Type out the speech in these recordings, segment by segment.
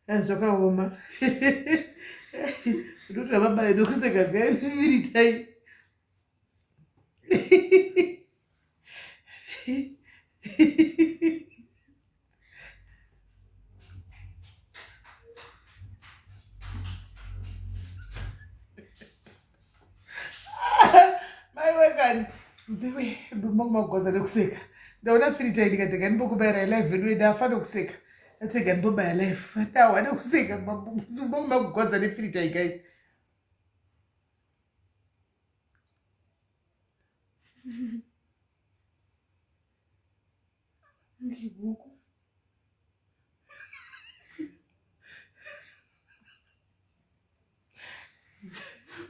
Eh, zvakaoma ndotora baba edu kuseka gaiviritai Maiwe kani mvewe nduma kumagodza nekuseka ndaona firita ndikati rega ndimbokubayirai live vedu ndafa nekuseka ndati rega ndimbobaya live ndahwa nekuseka nduma kumagodza nefirita guys. Ndiguku.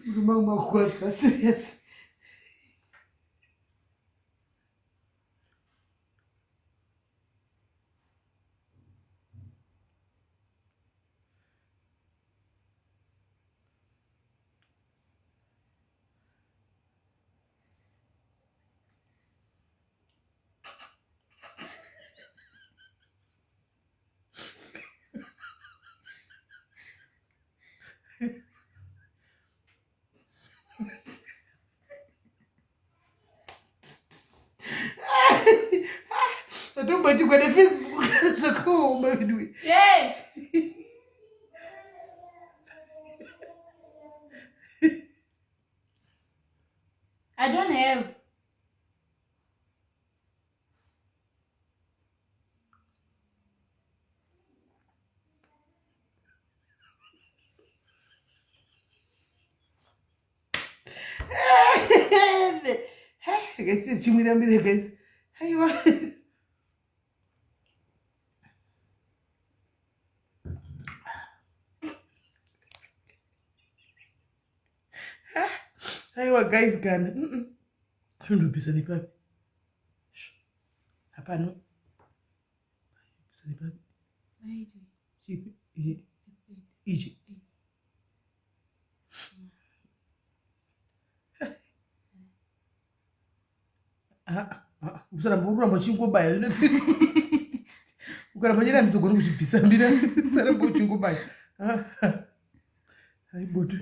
Murume wangu makukwadza serious. Tomboti kwene Facebook zvakaoma veduwe. Hey! I don't have. Chimwira mbire guys. Haiwa. Aiwa guys kana. Ndopisa nepapi? Hapano. Pisa nepapi? Chipi? Ichi. Ichi. Usaramba uramba uchingobaya. Ukaramba chena handizogoni kuzvibvisa mbira. Usaramba uchingobaya. Hai bodo.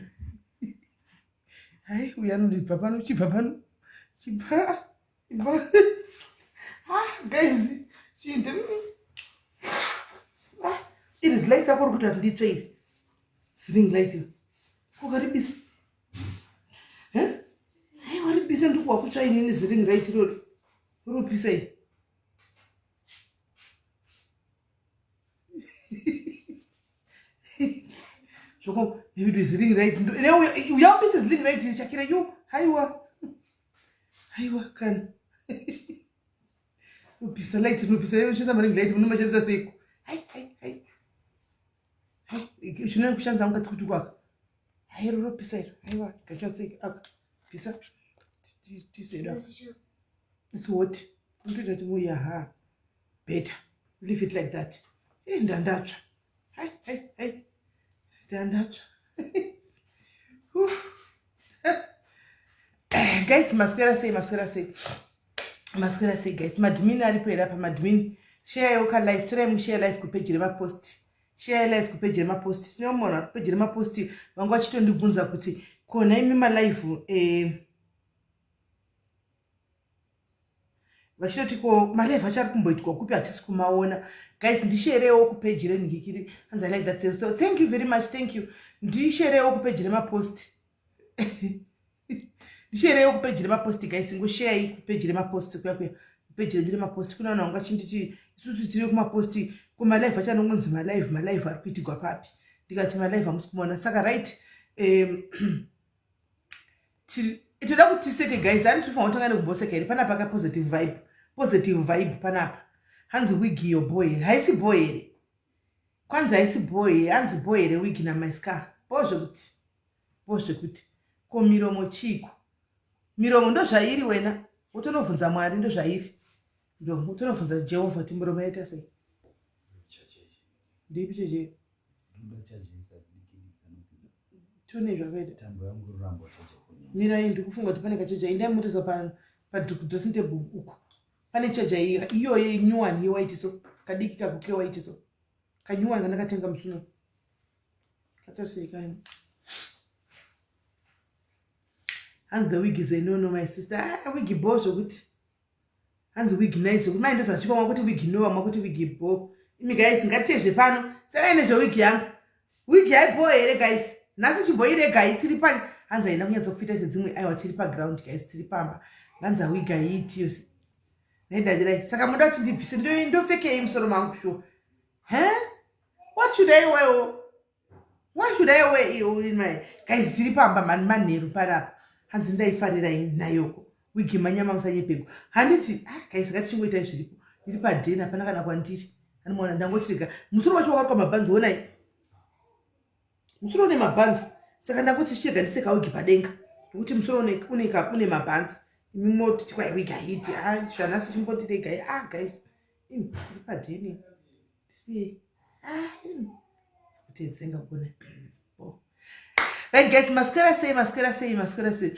Hai uya anondibva pano chibva pano. Chibva. Chibva. Ah guys, chinde. Ah, it is light akuri kuti handitsve iri. Ring light. Ukaribisa. Eh? Hai waribisa ndikuwa kutsva inini ziring light irori. Ropisa iri. Zvoko maybe it is ring right. Uya ubise ring right Shakira you. Haiwa. Haiwa kana. Ubisa light unobisa iwe ushandisa maring light munomashandisa seiko? Hai hai hai. Hai chinenge kushandisa mukati kuti kwaka. Hai ropisa iro. Haiwa kashandisa aka. Pisa. Tiseda. It's hot. Unotoita kuti muya ha. Better. Leave it like that. Eh ndandatsva. Hai hai hai. Ndandatsva. Guys, maswera sei, maswera sei. Maswera sei guys. Madmin aripo here apa madmin. Share yoka live, torai mushare live kupeji remapost. Share live kupeji remapost. Tine umwe munhu ari kupeji remapost vanga vachitondibvunza kuti ko nhaimi malive eh vachitoti ko malive acho ari kumboitwa kupi hatisi kumaona guys ndisherewo kupeji renhikikiri hanzi I like that sale. So thank you very much, thank you. Ndisherewo kupeji remapost. Ndisherewo kupeji remapost guys, ngosharei kupeji remapost kuya kuya. Kupeji redu remapost kuna vanhu vanga vachinditi isusu tiri kumapost ko malive acho anongonzi malive malive ari kuitigwa papi ndikati malive hamusi kumaona saka right toda kuti tiseke guys ani tinofanira kutanga nekumboseka here panapa ka positive vibe positive vibe panapa hanzi wig yo boy here haisi boy here kwanzi haisi boy here hanzi boy here wig namascar bo zvekuti bo zvekuti ko miromo chiiko miromo ndozvairi wena wotonobvunza mwari ndozvairi miromo wotonobvunza jehovha kuti miromo yaita sei ndeipi checheyo Tone zvakaita. Mirai ndikufunga kuti pane kachaja indai motesa pa pa dressing table uko. Pane chaja iyoyo new one ye white so kadiki kako ke white so. Ka new one kandakatenga musi uno. Katarisei karimo. Hanzi the wig is a no no my sister. Ah, wig bho zvokuti. Hanzi wig nice zvokuti mai ndozvachipa mwakuti wig no vamwe kuti wig bho. Imi guys ngatitezve pano. Siyanai nezvewig yangu. Wig yaibho here guys? Nhasi chimboiregai tiri pa hanzi haina kunyatsokufita sedzimwe aiwa tiri paground guys tiri pamba. Hanzi wig haiiti yose. Naidadirai. Saka munoda kuti ndibvise ndopfekei musoro mangu sure. Huh? What should I wear? Why should I wear iyo in my guys tiri pamba mani manheru panapa. Hanzi ndaifarira ini nayoko. Wigi manyama musanyepegwa. Handiti ah guys ngatichingoitai zviripo. Ndiri paden hapana kana kwandiri. Anomaona ndangoti rega. Musoro wacho wakarukwa mabhanzi honai. Musoro une mabhanzi. Saka ndangoti chega ndiseka wigi padenga. Nokuti musoro une une une mabhanzi. Imi moti kwai wigi haiti. Ah zvanasi chimbotiregai. Ah guys. Imi ndiri padeni. Ndisiyei. Ah imi. Kutedzenga kugona. Oh. Right guys, maswera sei, maswera sei, maswera sei.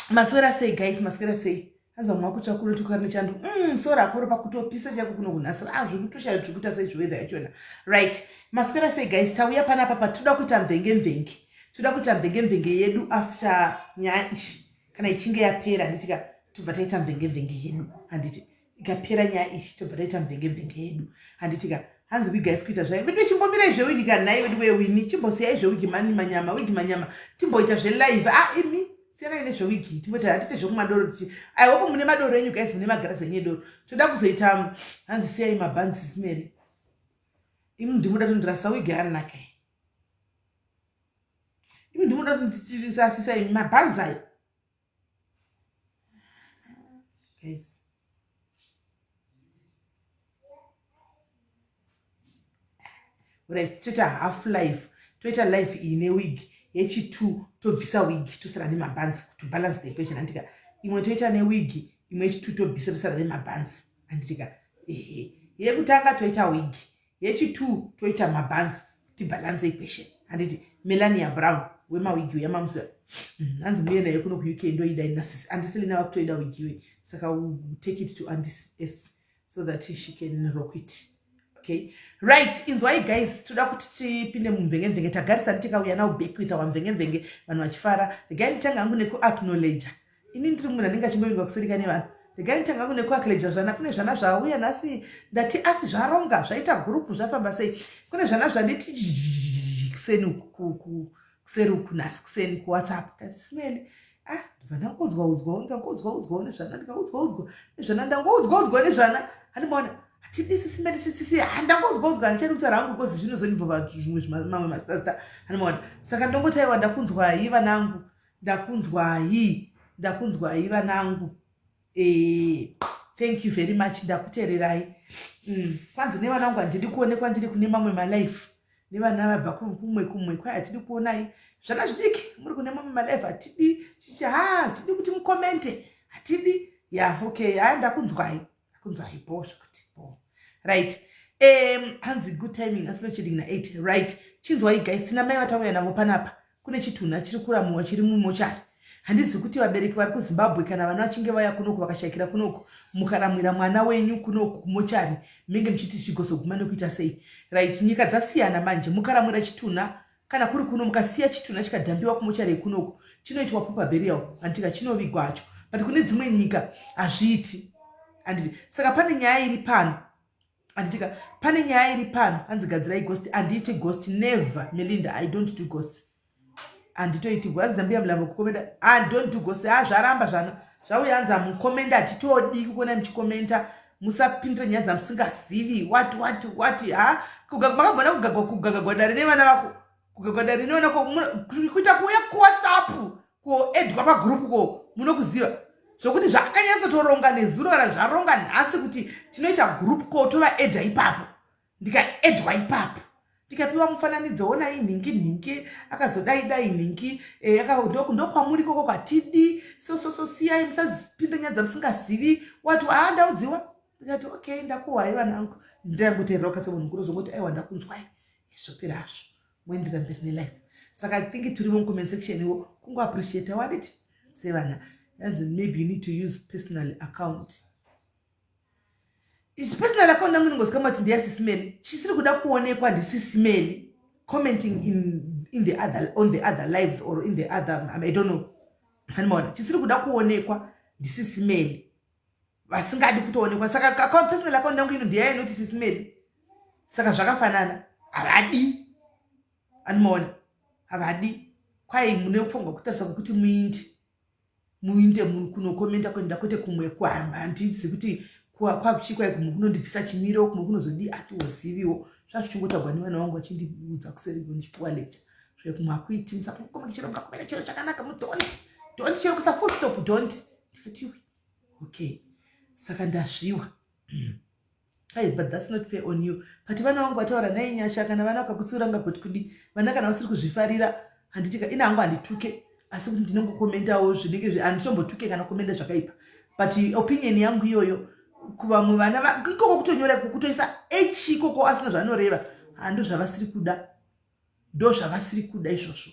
Maswera sei guys, maswera sei. Hanzi vamwe vakutsva kuno tukari nechando. Sora akoro pakutopisa chaiko kuno kunhasi. Ah, zviri kutoshaya zviri kuita sei zveweather yachona. Right. Maswera sei guys, tauya panapa patinoda kuita mvenge mvenge. Toda kuita mvenge mvenge yedu after nyaya ishi. Kana ichinge yapera handiti ka tobva taita mvenge mvenge yedu handiti. Ikapera nyaya iyi tobva taita mvenge mvenge yedu handiti ka. Hanzi wig haisi kuita zvayo. Vedu chimbomirai zvewigi ka nhai vedu wewini. Chimbosiyai zvewigi mani manyama, wigi manyama. Timboita zvelive. Ah imi siyanai nezvewigi. Timboita hatite zvekumadoro tichi. I hope mune madoro enyu guys, mune magirazi enyu edoro. Toda kuzoita hanzi siyai mabhanzi simeli. Imi ndimoda tondirasa wigi ranaka. Imi ndimoda tondirasa mabhanzi ayo. Guys. Right, toita half life. Toita life iyi newig yechi2 tobvisa wig tosara nemabhanzi to balance the equation handika. Imwe toita newig, imwe yechi2 tobvisa tosara nemabhanzi handitika. Ehe. Yekutanga toita wig, yechi2 toita mabhanzi to balance equation handiti. Melania Brown wemawigi uya mamuziva. Hanzi muye naye kuno kuUK ndoida ina sisi Andiselina vakutoida wig iwe. Saka we'll take it to Andis S so that she can rock it. Okay. Right, inzwai guys, toda kuti tipinde mumvenge mvenge tagarisa tikauya now back with our mvenge mvenge vanhu vachifara. Regai nditanga hangu neku acknowledge. Ini ndiri munhu anenge achingovingwa kusereka nevanhu. Regai nditanga hangu neku acknowledge zvana kune zvana zvauya nhasi ndati asi zvaronga zvaita group zvafamba sei. Kune zvana zvanditi kuseni kuseri uku nhasi kuseni ku WhatsApp. Kati simeli. Ah, ndibva ndangoudzwa udzwa, ndikangoudzwa udzwa nezvana, ndikaudzwa udzwa nezvana, ndangoudzwa udzwa nezvana. Handimaona hatidi sisi meri sisi handangoudzwa udzwa handichadi kutaura hangu because zvinozondibvova zvimwe mamwe masitazita. Handimaona saka ndongoti aiwa ndakunzwai vanangu, ndakunzwai, ndakunzwai vanangu. Thank you very much, ndakuteererai. Kwanzi nevanangu handidi kuonekwa ndiri kune mamwe malife. Nevana vabva kumwe kumwe kwai hatidi kuonai zvana zvidiki muri kune mamwe malife hatidi chichi ha hatidi kuti mukomente hatidi ya okay ha ndakunzwai ndakunzwai bo zvekuti bo right. Hanzi good timing asi load shedding na 8 right. Chinzwai guys, tina mai vatauya navo panapa kune chitunha chiri kuramuwa chiri mumochari. Handizi kuti vabereki vari kuZimbabwe kana vana vachinge vauya kunoku vakashayikira kunoku mukaramwira mwana wenyu kunoku kumochari menge muchiti chigozoguma nekuita sei. Right, nyika dzasiyana manje mukaramwira chitunha kana kuri kuno mukasiya chitunha chikadhambiwa kumochari yekunoku chinoitwa proper burial handitika chinovigwa hacho but kune dzimwe nyika hazviiti handiti. Saka pane nyaya iri pano handitika pane nyaya iri pano hanzi gadzirai ghost. Handiiti ghost never Melinda, I don't do ghosts. Handitoiti hanzi ndambuya mulambo kukomenda I don't do ghosts. Ah zvaramba zvana zvauya hanzi amukomenda hatitodi kukuona muchikomenta musapindira nyaya dzamusingazivi what what what ha makagona kugagwa dare nevana vako kugagwa dare nevana vako kuita kuuya kuWhatsApp kuedwa pagroup ko munokuziva zvokuti zvakanyatsotoronga nezuro kana zvaronga nhasi kuti tinoita group ko tovaedha ipapo ndikaedwa ipapo ndikapiwa mufananidzo onai nhingi nhingi akazodai dai nhingi ndokwamuri koko kwatidi so so so siyai musapinda nyaya dzamusingazivi wati haa ndaudziwa ndikati okay ndakuhwai vanangu ndangoteerera ukatse munhu mukuru zvongoti aiwa ndakunzwai zvopera hazvo moendera mberi nelife. Saka I think tiri mucomment section iwo kungoappreciate waditi sevana yanzi maybe you need to use personal account. Ichi personal account yangu inongozikama kuti ndeyasisimeli chisiri kuda kuonekwa ndisisimeli commenting in in the other, on the other lives or in the other, I don't know. Animaona chisiri kuda kuonekwa ndisisimeli vasingadi kutoonekwa. Saka personal account yangu ino ndiyaye inoti sisimeli, saka zvakafanana, havadi. Animaona havadi. Kwai mune kufanirwa kutarisa kwekuti muinde muinde kunokomenda kuenda, kwete kumwe. Handizi kuti kwakuchikwai kumwe kunondibvisa chimiro, kumwe kunozodii, atiwoziviwo. Zvazvichingotagwa nevana vangu vachindiudza kuseri, ndichipuwa lecture zve kumwe hakuiti, musakomenda chero, mukakomenda chero chakanaka, mudon't don't chero kusa full stop, don't. Ndikati okay, saka ndazviwa. Hey, but that's not fair on you. But vana vangu vataura nai Nyasha, kana vana vakakutsiura ngagoti kudi vana kana vasiri kuzvifarira, handitika ina hangu handituke, asi kuti ndinongokomendawo zvinenge, handitombotuke kana komenda zvakaipa, but opinion yangu iyoyo kuvamwe vana ikoko kutonyora ikoko, kutoisa h ikoko asina zvaanoreva, hando zvavasiri kuda, ndo zvavasiri kuda izvozvo.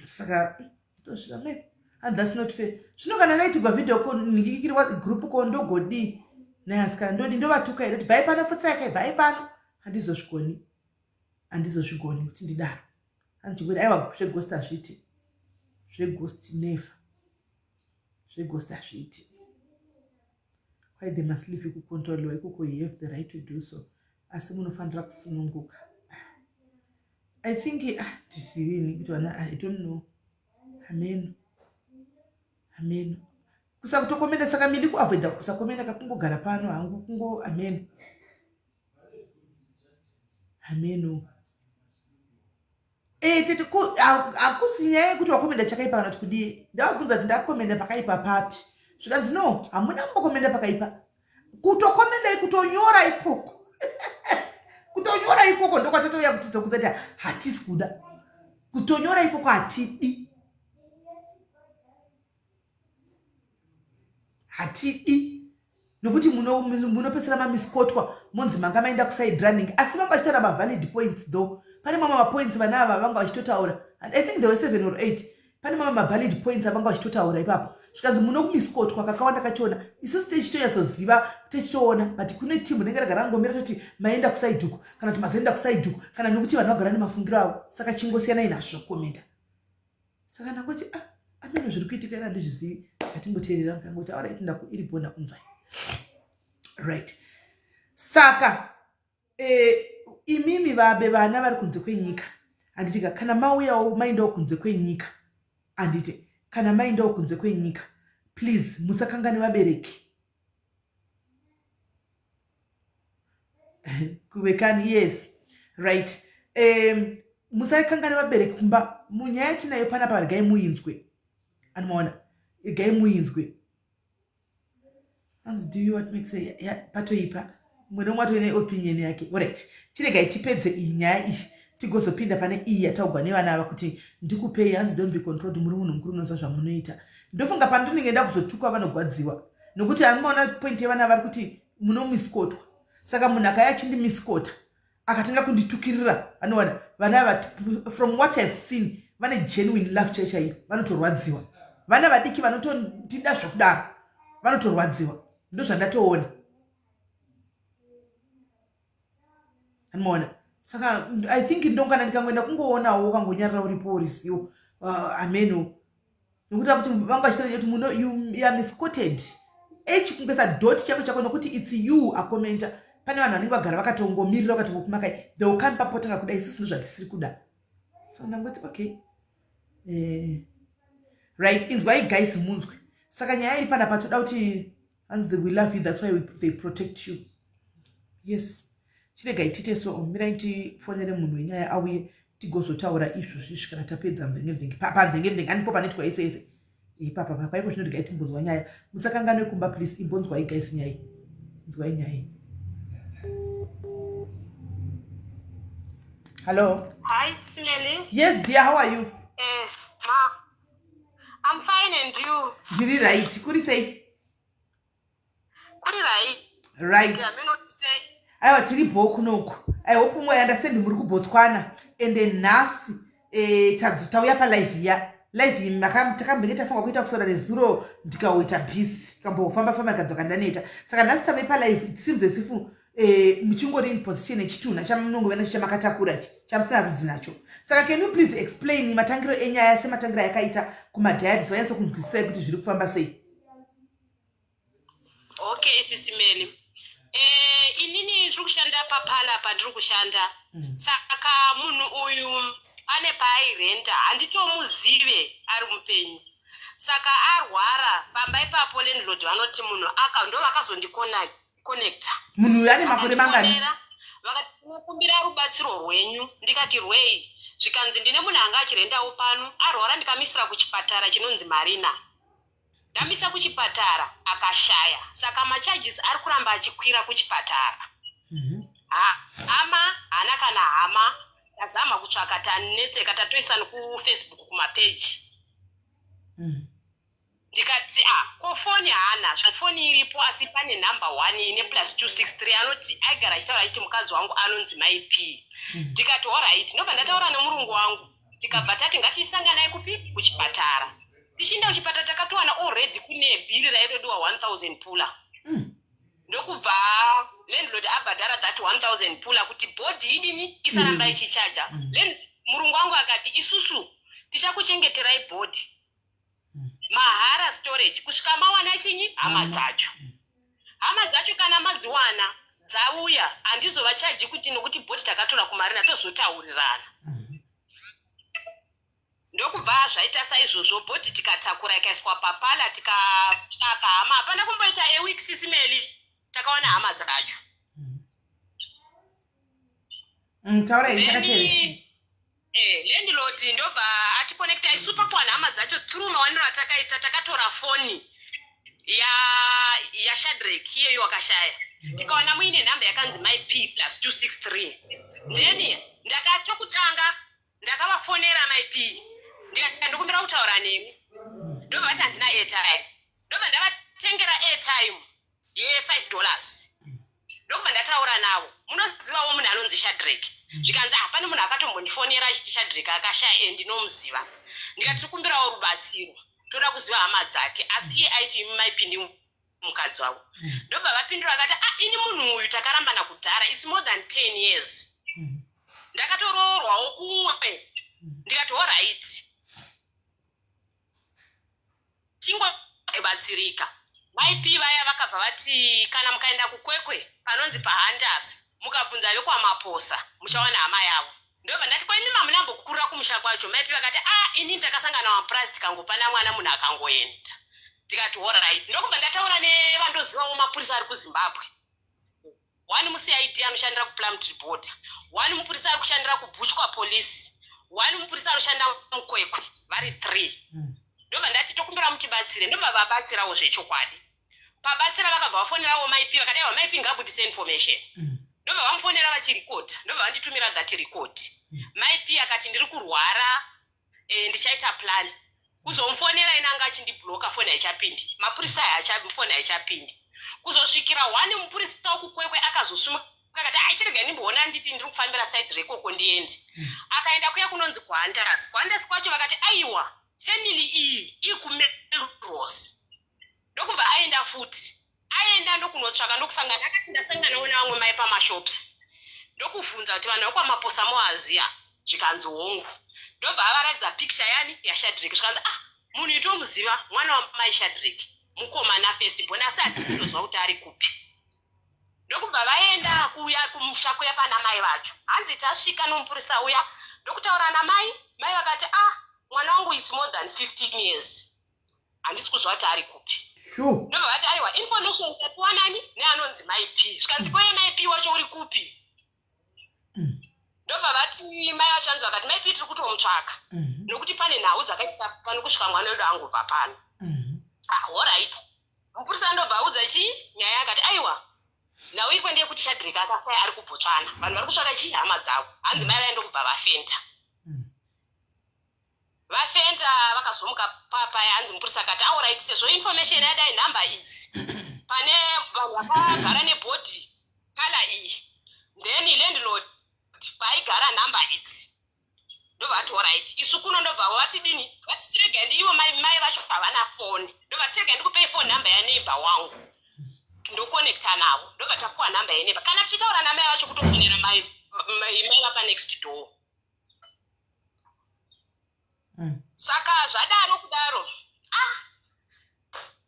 Saka ndozvamene, and that's not fair. Zvino kana ndaitigwa video ko ndikikirwa group ko ndogodii naye? Ndodi ndovatuka here kuti bvai pano, futsaka, bvai pano? Handizozvigoni, handizozvigoni kuti ndidaro. Handichingoti aiwa, zveghost hazviiti, zveghost never, zveghost hazviiti. Why they must leave kucontroliwa ikoko? You have the right to do so, asi munofanira kusununguka. I think, ah, ndizivini kuti vana, I don't know, hameno, hameno kusakutokomenda. Saka midi kuavoida kusakomenda, kakungogara pano hangu kungo, hameno, hameno. Tete, hakusi nyaya yekuti wakomenda chakaipa kana kuti kudii. Ndavabvunza kuti ndakomenda pakaipa papi, zvikanzi no, hamuna kumbokomenda pakaipa. Kutokomendai, kutonyora ikoko, kutonyora ikoko ndokwatatouya kuti tokudza kuti hatisi kuda kutonyora ikoko, hatidi, hatidi, nokuti munopedzisira mamiskotwa, monzi manga maenda kuside running. Asi vanga vachitaura mavalid points though. Pane mamwe mapoints vana ava vanga vachitotaura, and I think there were seven or eight. Pane mamwe mavalid points avanga vachitotaura ipapo, zvikanzi munokumiskotwa kakawanda kachona. Isusu tichitonyatsoziva, tichitoona, but kune timu rinenge ragara rangomira toti maenda kuside uku kana kuti mazoenda kuside uku, kana nekuti vanhu vagara nemafungiro avo. Saka chingosiyanai nazvo zvokukomenda. Saka ndangoti, ah, ameno zviri kuitika ina, handizvizivi. Ngatimboteerera. Ndikangoti alright, iripo, ndakunzwai. Right, saka imimi vabe vana vari kunze kwenyika, handitika kana mauyawo maindawo kunze kwenyika, handiti kana maindawo kunze kwenyika, please musakangane vabereki kuvekani. Yes, right, musakangane vabereki kumba. Munyaya yatinayo panapa, regai muinzwe. Anomaona, regai muinzwe. Hanzi, do you what makes patoipa, mumwe nomwe atoine opinion yake. Alright, chiregai tipedze iyi nyaya iyi, tigozopinda pane iyi yataugwa nevana ava kuti ndikupei. Hanzi, don't be controlled, muri munhu mukuru, munoziva zvamunoita. Ndofunga pandinenge ndakuzotukwa vanogwadziwa, nokuti anomaona point yevana vari kuti munomiskotwa. Saka munhu akaya achindimiskota, akatanga kunditukirira, anowana vana ava, from what I've seen, vane genuine love chai chaiyo, vanotorwadziwa. Vana vadiki vanotondida zvokudaro, vanotorwadziwa, ndozvandatoona. Anomaona, saka I think ndongana ndikangoenda kungoonawo ukangonyarira uripo urisiwo, ameno, nekuti kuti vanga vachitaura kuti muno you are misquoted h kungoisa dot chako chako, nokuti it's you akomenta. Pane vanhu vanenge vagara vakatongomirira, vakatongokumakai, they will come papotanga kuda, isusu ndozvatisiri kuda. So ndangoti okay, right, inzwai guys, munzwe. Saka nyaya iri panapa, toda kuti hanzi, we love you, that's why they protect you. Yes, chiregai tiite so, mirai tifonere munhu wenyaya auye, tigozotaura izvozvi kana tapedza mvenge mvenge. Pamvenge mvenge andipo panoitwa ese ese ipapa paiko. Zvino regai timbonzwa nyaya. Musakanganwe kumba, please. Imbonzwai guys nyaya, nzwai nyaya. Hello? Hi, Smelly. Yes dear, how are you? Ma, I'm fine, and you? Ndiri right. Kuri sei? Kuri right. Right. Yeah, sei? Aiwa, tiri bho kunoku. I hope umwe understand muri kuBotswana. Ende nhasi tauya palive ya live iyi takambenge tafunga kuita kusora nezuro, ndikaoita busy, kambofamba famba, ndikadzoka ndaneta. Saka nhasi tave palive. It seems as if Muchingori in position yechitunha chamunongove nacho chamakatakura ichi, chamusina rudzi nacho. Saka can you please explain matangiro enyaya sematangiro ayakaita kumadiaries, vanyatso kunzwisisai kuti zviri kufamba sei? Okay, Sisi Meli, inini ndiri kushanda paparlour pandiri kushanda. Saka munhu uyu ane paairenda, handitomuzive ari mupenyu. Saka arwara pamba ipapo, landlord vanoti munhu aka ndo vakazondiconnecta. Munhu uyu ane makore mangani? Vakati tinokumbira rubatsiro rwenyu. Ndikati rwei? Zvikanzi ndine munhu anga achirendawo pano, arwara, ndikamisira kuchipatara chinonzi Marina, ndamisa kuchipatara akashaya. Saka macharges ari kuramba achikwira kuchipatara. Hama haana kana hama. Tazama kutsvaka, tanetseka, tatoisa nekufacebook kumapeji. Ndikati a ko foni haana? Zvafoni iripo, asi pane nhamba 1 ine +263, anoti aigara achitaura achiti mukadzi wangu anonzi Mai P. Ndikati alright, ndobva ndataura nemurungu wangu, tikabva tati ngatisanganai kupi? Kuchipatara. Tichienda kuchipatara takatowana already kune bhiri raitodiwa 1000 pula. Ndokubva landlord abhadhara that 1000 pula kuti body idini, isaramba ichichaja. Murungu wangu akati isusu tichakuchengeterai body mahara, storage, kusvika mawana chinyi, hama dzacho. Hama dzacho kana madziwana dzauya, handizovachaji kuti nokuti body takatora kumarina, tozotaurirana. Ndokubva zvaita saizvozvo, body tikatakura ikaiswa paparlour, tikatsvaka hama. Hapana kumboita a week, Sisi Meli, takawana hama dzacho. Taurai takateerera. Landlord ndobva aticonnecta isu pakuwana hama dzacho through mawaniro atakaita. Takatora foni yaShadrek iyeyo wakashaya, tikawana muine nhamba yakanzi Mai P +263. Then ndakatokutanga ndakavafonera Mai P, ndikumbira kutaura nemi. Ndobva vati handina airtime. Ndobva ndavatengera airtime ye$5, ndokubva ndataura navo. Munozivawo munhu anonzi Shadrek? Zvikanzi ah, pane munhu akatombondifonera achiti Shadrek akashaya, e ndinomuziva. Ndikati tikumbirawo rubatsiro, toda kuziva hama dzake. Asi iye aiti imi Mai P ndi mukadzi wavo. Ndobva vapindura akati ah, ini munhu uyu takarambana kudhara, it's more than 10 years, ndakatoroorwawo kumwe. Ndikati alright, tingobatsirika. Mai P vaya vakabva vati kana mukaenda kuKwekwe panonzi paHunters, mukabvunza vekwaMaposa, muchawana hama yavo. Ndobva ndati kwaimi mamunambokurira kumusha kwacho? Mai P vakati a ah, inini takasangana mapurazi, tikangopana mwana, munhu akangoenda. Ndikati alright. Ndokubva ndataura nevandozivawo mapurisa ari kuZimbabwe, one muCID anoshandira kuPlumtree Border, one mupurisa ari kushandira kuBuchwa Police, one mupurisa ari kushanda muKwekwe, vari three. Ndobva ndati tokumbira mutibatsire. Ndobva vabatsirawo zvechokwadi. Pabatsira vakabva vafonerawo Mai P, vakati aiwa, Mai P ngabudise information. Ndobva vamufonera vachirecorda, ndobva vanditumira that record. Mai P akati ndiri kurwara, ndichaita plan. Kuzomufonera ina anga achindibloka, foni haichapindi, mapurisa aya foni haichapindi, kuzosvikira one mupurisa wekuKwekwe akazosumuka akati aichirega ndimboona, nditi ndiri kufambira side rekoko ndiende. Akaenda kuya kunonzi kuHunters. KuHunters kwacho vakati aiwa, family iyi iri kuMelrose. Ndokubva aenda futi, aenda ndokunotsvaka, ndokusangana. Akati ndasanganawo nevamwe mai pamashops, ndokubvunza kuti vanhu vekwaMaposa moaziya? Zvikanzi hongu. Ndobva avaratidza picture yani, yaShadrik. Zvikanzi ah, munhu itomuziva, mwana wamai Shadrik, mukomana first born, asi hatisi kutozwa kuti ari kupi. Ndokubva vaenda kuya kumusha kuya pana mai vacho. Hanzi tasvika nomupurisa uya, ndokutaura namai. Mai vakati ah, mwana wangu is more than 15 years, handisi kuzwa kuti ari kupi. Ndobva vati aiwa, information tatiwanani neanonzi Mai P. Zvikanzi koye Mai P wacho uri kupi? Ndobva vati mai vacho, anzi vakati Mai P tiri kutomutsvaka nokuti pane nhau dzakaitika pano kusvika mwana wedu angobva pano. Ah, alright. Mupurisa ndobva audza chii nyaya, akati aiwa, nhau iri kwendeyekuti Shadrik akafaya ari kuBotswana, vanhu vari kutsvaka chii, hama dzavo. Hanzi mai vaya ndokubva vafenta. Vafenta vakazomuka papaya. Hanzi mupurisa akati alright, sezvo information yadai, nhamba idzi, pane vanhu vakagara nebody colour iyi, then landlord paaigara, nhamba idzi. Ndobva vati alright, isu kuno. Ndobva vatidini, vati tiregai ndi ivo mai vacho havana foni. Ndobva tiregai ndikupei foni nhamba yaneighbour wangu. Ndoconnecta navo, ndobva tapuwa nhamba yenepa. Kana tichitaura namai vacho, kutofonera mai mai vapanext door. Saka zvadaro kudaro, ah,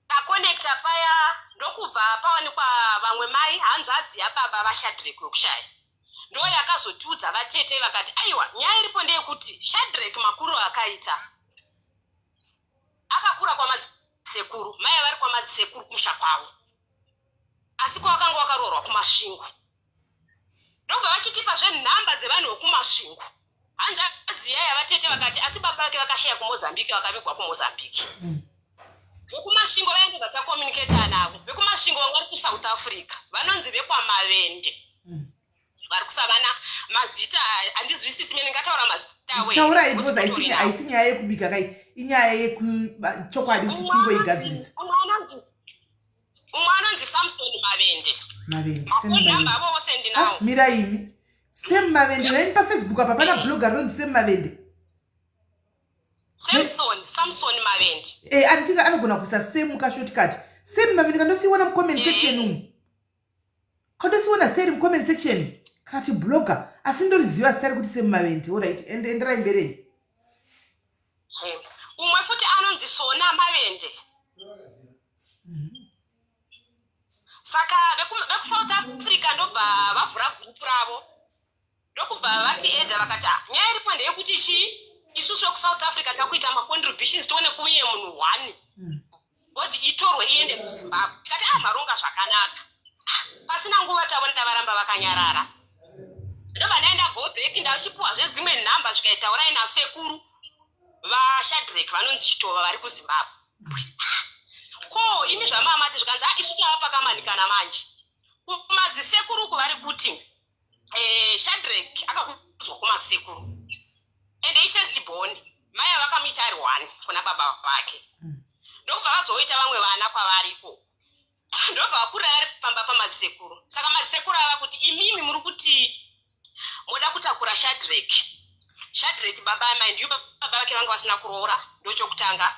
taconnecta paya, ndokubva pawanikwa vamwe mai, hanzvadzi yababa vaShadrek wekushaya, ndo yakazotiudza vatete. Vakati, "Aiwa, nyaya iripo ndeyekuti Shadrek makuru akaita akakura kwamadzisekuru. Mai vari kwamadzisekuru kumusha kwavo, asi kwavakanga vakaroorwa kuMasvingo." Ndobva vachitipa zvenhamba dzevanhu vekuMasvingo, hanzvadzi yaya vatete. Vakati, "Asi baba vake vakashaya kuMozambique, vakavigwa kuMozambique." Vekumasvingo vaendobva tacommunicata navo. Vekumasvingo vanga vari kuSouth Africa, vanonzi vekwaMavende. Vari kusavana mazita, handizwisisi mene ndingataura mazita avo here? Taurai, because Because haisi haisi nyaya yekubika kai, inyaya yekuchokwadi kuti tingoigadzirisa. Umwe anonzi Samson Mavende. Mavende, Sam Mafoni Mavende. avo vose Ah, ndinawo. mirai imi. Sam Mavende, naini paFacebook apa pana blogger rinonzi Sam Mavende. Samson Mavende. E, anditinga anogona kuisa Sam kashortcut, Sam Mavende. Kandosiona mucomment section umu, kandosiona zita iri mucomment section, kana kuti blogger, asi ndoriziva zita rekuti Sam Mavende. Alright, enderai mberi. Umwe futi anonzi Sona Mavende. Saka vekuSouth Africa ndobva vavhura gurupu ravo, ndokubva vati eda, vakati, "Ah, nyaya iripo ndeyekuti chii, isusu vekuSouth Africa takuita macontributions, tione kuuye munhu one body itorwe iende kuZimbabwe." Tikati, "Ah, maronga zvakanaka." Ah, pasina nguva tavona varamba vakanyarara. Ndobva ndaenda go back, ndachipuwazve dzimwe nhamba, zvikaitaurai nasekuru vaShadrek vanonzi Chitova, vari kuZimbabwe. Ko imi zvamamati? Zvikanzi, "Ah, isu tava pakamanikana manje kumadzisekuru uku." Vari kuti Shadrek akakudzwa kumasekuru, ende ifirst born. Mai vakamuita ari one kuna baba vake. Ndokubva vazoita vamwe vana kwavari ikoko, ndobva vakura ari pamba pamadzisekuru. Saka madzisekuru ava kuti, "Imimi muri kuti moda kutakura Shadrek. Shadrek baba, mind you, baba vake vanga vasina kuroora, ndochokutanga.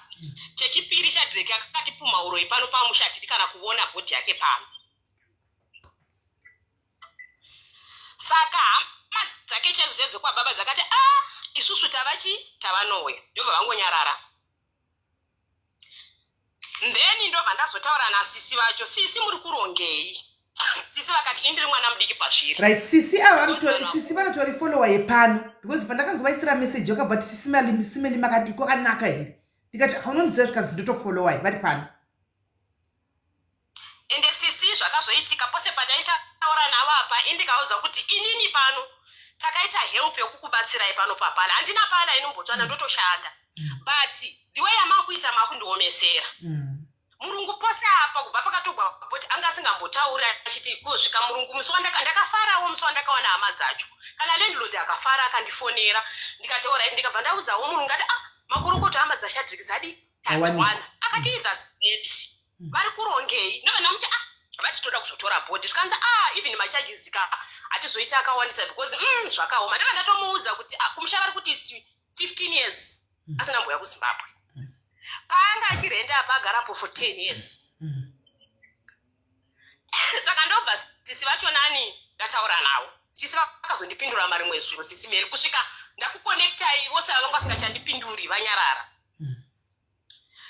Chechipiri, Shadrek akatipuma uroi pano pamusha, hatidi kana kuona body yake pano." Saka hama dzake chaidzo chaidzo kwababa dzakati, "A, isusu tava chi tavanouya." Ndobva vangonyarara. Then ndobva ndazotaura nasisi vacho, "Sisi, muri kurongei?" Sisi vakati, "Indiri mwana mudiki pazviri." Right, sisi ava sisi vanotori follower yepano, because pandakangovaisira message vakabva kuti, "Sisi Simeli, makadi kwakanaka here?" Ndikati, "Haunondiziva?" Zvikanzi, "Ndotokufollowai." Vari pano. Ende sisi, zvakazoitika pose pandaitaura navo apa, indikaudza kuti, "Inini pano takaita help yekukubatsirai pano papala, handina pala inoMbotswana, ndotoshanda, but the way yamakuita makundiomesera." Murungu pose apa kubva pakatogwa body anga asingambotauri, achiti kusvika murungu musi ndakafarawo musi wandakawana hama dzacho. Kana landlord akafara akandifonera, ndikati, "Alright." Ndikabva ndaudzawo murungu, ati, "Ah, makurukota, hama dzaShadrik zadi tadziwana." Akati, "That's great, vari kurongei?" Ndobva ndamuti, "Ah, vati toda kuzotora body." Zvikanzi, "Ah, even macharges ka hatizoiti akawandisa because zvakaoma." Ndobva ndatomuudza kuti, "Ah, kumusha vari kuti it's 15 years asina mboya kuZimbabwe." Paanga achirenda apa agarapo for 10 years. Saka ndobva sisi vacho nani ndataura navo, sisi vakazondipindura marimwe zuro. Sisi Meri, kusvika ndakuconnectai, vose ava vanga vasingachandipinduri, vanyarara.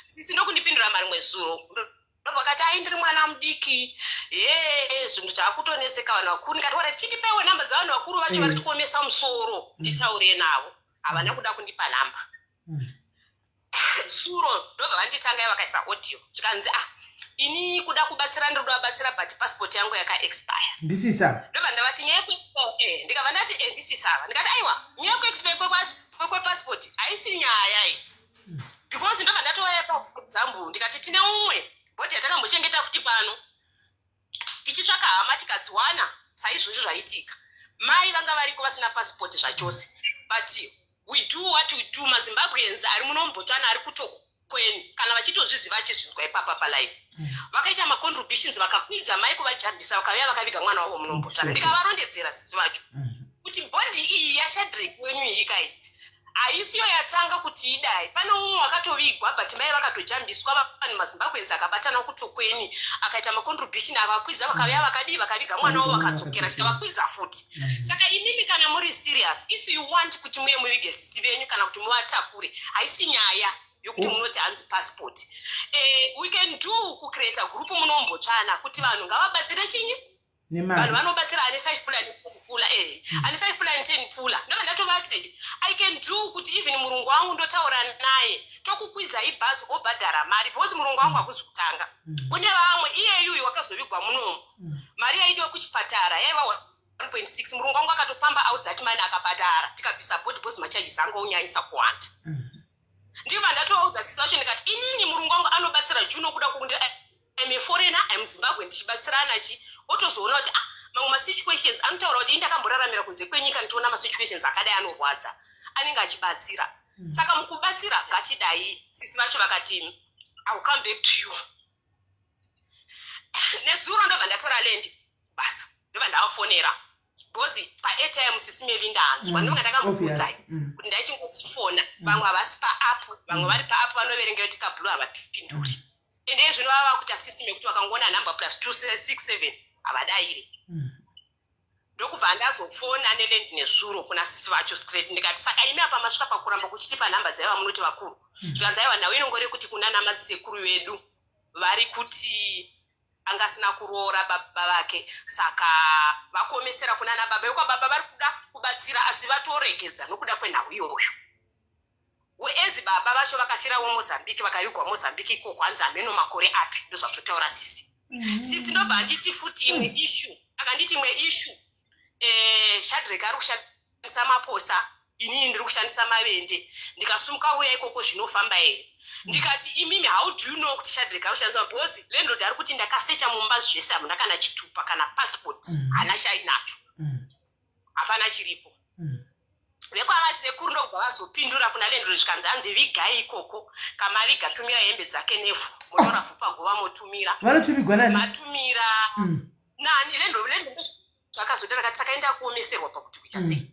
Sisi ndokundipindura marimwe zuro, ndobva kati, "Ai, ndiri mwana mudiki he, zvinhu zvaakutonetseka vanhu vakuru." Ndikati, "Ora, tichitipewo nhamba dzavanhu vakuru vacho vari tiomesa musoro, nditaure navo." Havana kuda kundipa nhamba. Zuro ndobva vanditangai vakaisa audio, zvikanzi, "Ah, ini kuda kubatsira, ndiri kuda kubatsira, but passport yangu yakaexpire." Ndisisa. Ndobva ndavati nyaya yekuexpire, ndikabva ndati, ndisisava." Ndikati, "Aiwa, nyaya yekuexpire kwepassport haisi nyaya iyi, because," ndobva ndatouya paexample, ndikati, "Tine umwe body yatakambochengeta futi pano tichitsvaka hama, tikadziwana saizvozvo zvaitika. Mai vanga variko vasina passport zvachose, but we do what we do." MaZimbabweans ari muno muBotswana ari kutokweni, kana vachitozviziva, achizvinzwa ipapa palive, vakaita macontributions, vakakwidza mai kuvajambisa, vakauya vakaviga mwana wavo muno muBotswana. Ndikavarondedzera sisi vacho kuti body iyi yaShadrik wenyu iyi kai. Haisiyo yatanga kuti idai. Pane umwe wakatovigwa, but mai vakatojambiswa. Vanhu maZimbabweans akabatana kuTokweni, akaita macontribution, akakwidza, vakauya, vakadii, vakaviga mwana wavo, vakadzokera, tikavakwidza futi. Saka imimi kana muri serious, if you want kuti muye muvige sisi venyu kana kuti muvatakure, haisi nyaya yokuti munoti hanzi passport. We can do kucreata group munombotsvana kuti vanhu ngavabatsire chinyi, vanhu nemari vanobatsira ane 5 pula ne10 pula, ane 5 pula ne10 pula. Ndobva ndatovati I can do kuti even murungu wangu ndotaura naye, tokukwidzai bhazi, obhadhara mari, because murungu wangu hakuzi kutanga. Kune vamwe, iyeyuyu wakazovigwa munomu, mari yaidiwa kuchipatara yaiva 1.6. Murungu wangu akatopamba out that money, akabhadhara, tikabvisa body because macharges anga onyanyisa kuwanda. Ndibva ndatovaudza sisi vacho, ndikati inini murungu wangu anobatsira juno kuda kwokuti I'm a foreigner, I'm Zimbabwe, ndichibatsirana chi otozoona kuti, ah, mamwe masituations anotaura kuti ini ndakamboraramira kunze kwenyika, ndichiona masituations akadai anorwadza, anenge achibatsira. Saka mukubatsira ngatidai. Sisi vacho vakati, "I will come back to you." Nezuro ndobva ndatora land basa, ndobva ndavafonera because paairtime, sisi Meli, ndanzwa ndinonga ndakambokuudzai kuti ndaichingofona, vamwe havasi paapp, vamwe vari paapp vanoverenga kuti kablue, havapinduri. Ende zvino vava kuita system yekuti vakangoona nhamba +267 havadairi. Ndokubva ndazofona neland nezuro kuna sisi vacho straight, ndikati, "Saka imi apa masvika pakuramba kuchitipa nhamba dzaiva munoti vakuru." Zvikanzi, "Aiwa, nhau inongori kuti kuna namadzisekuru vedu vari kuti anga asina kuroora baba vake, saka vakuomesera kuna nababa vekwababa vari kuda kubatsira, asi vatoregedza nokuda kwenhau iyoyo." Wezi baba vacho vakafirawo Mozambique, vakavigwa Mozambique ikoko, hanzi hameno makore api. Ndozvazvotaura sisi. Sisi ndobva anditi futi imwe issue, akanditi imwe issue, Shadrek ari kushandisa maposa, inini ndiri kushandisa mavende. Ndikasumuka uya ikoko zvinofamba here? Ndikati, "Imimi, how do you know kuti Shadrek ari kushandisa?" Because landlord ari kuti ndakasecha mumba zvese, hamuna kana chitupa kana passport. Hana chainacho. Hapana chiripo. Vekwavasekuru ndokubva vazopindura kuna landlord, zvikanzi, hanzi vigai ikoko, kamaviga tumira hembe dzake nevhu, motora vhu pagova motumira. Vanotumigwa nani? Matumira nani? Landlord zvakazodara kati sakaenda kuomeserwa pakuti kuita sei.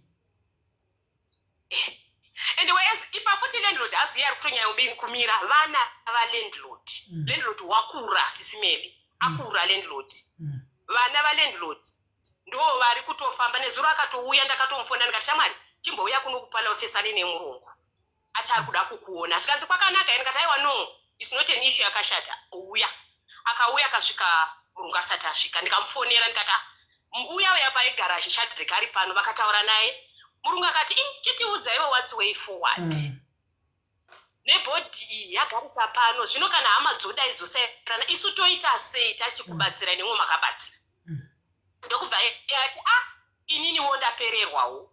And whereas ipa futi landlord aziye ari kutonyanya kumira vana valandlord. Landlord wakura, sisi Meli, akura landlord. Vana valandlord ndo vari kutofamba. Nezuro akatouya, ndakatomufona ndikati, "Shamwari, chimbouya kuno kupala ofesani nemurungu ati ari kuda kukuona." Zvikanzi, "Kwakanaka here?" Ndikati, "Aiwa, no, it's not an issue yakashata, uya." Akauya, akasvika murungu asati asvika. Ndikamufonera ndikati, "Ah, uya uya paigara Shadrek ari pano." Vakataura naye murungu akati, "I chitiudzaiwo what's way forward nebody iyi yagarisa pano. Zvino kana hama dzodai dzosairana, isu toita sei? Tachikubatsirai nemwe makabatsira." Ndokubva ati, "Ah, ininiwo ndapererwawo.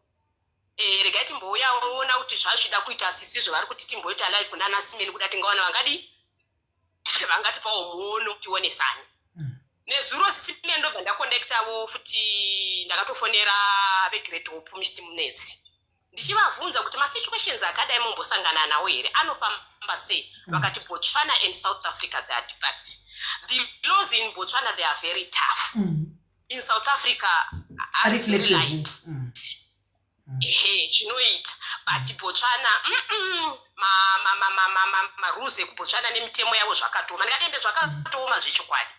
Regai timbouyaona kuti zvazvida kuita sisizvo vari kuti timboita live kuna nasimeni, kuda tingaona vangadi vangatipawo muono tionesane." Nezuro, sisimeni, ndobva ndaconnectavo futi, ndakatofonera veGreat Hope, Mr Munetsi, ndichivabvunza kuti masituations akadai mombosangana nawo here, anofamba sei? Vakati Botswana and South Africa, they are different. The laws in Botswana, they are very tough. In South Africa ari are very flexible. light. Ehe, zvinoita, but Botswana, marules ekuBotswana nemitemo yavo zvakatooma. Ndikati ende zvakatooma zvechokwadi,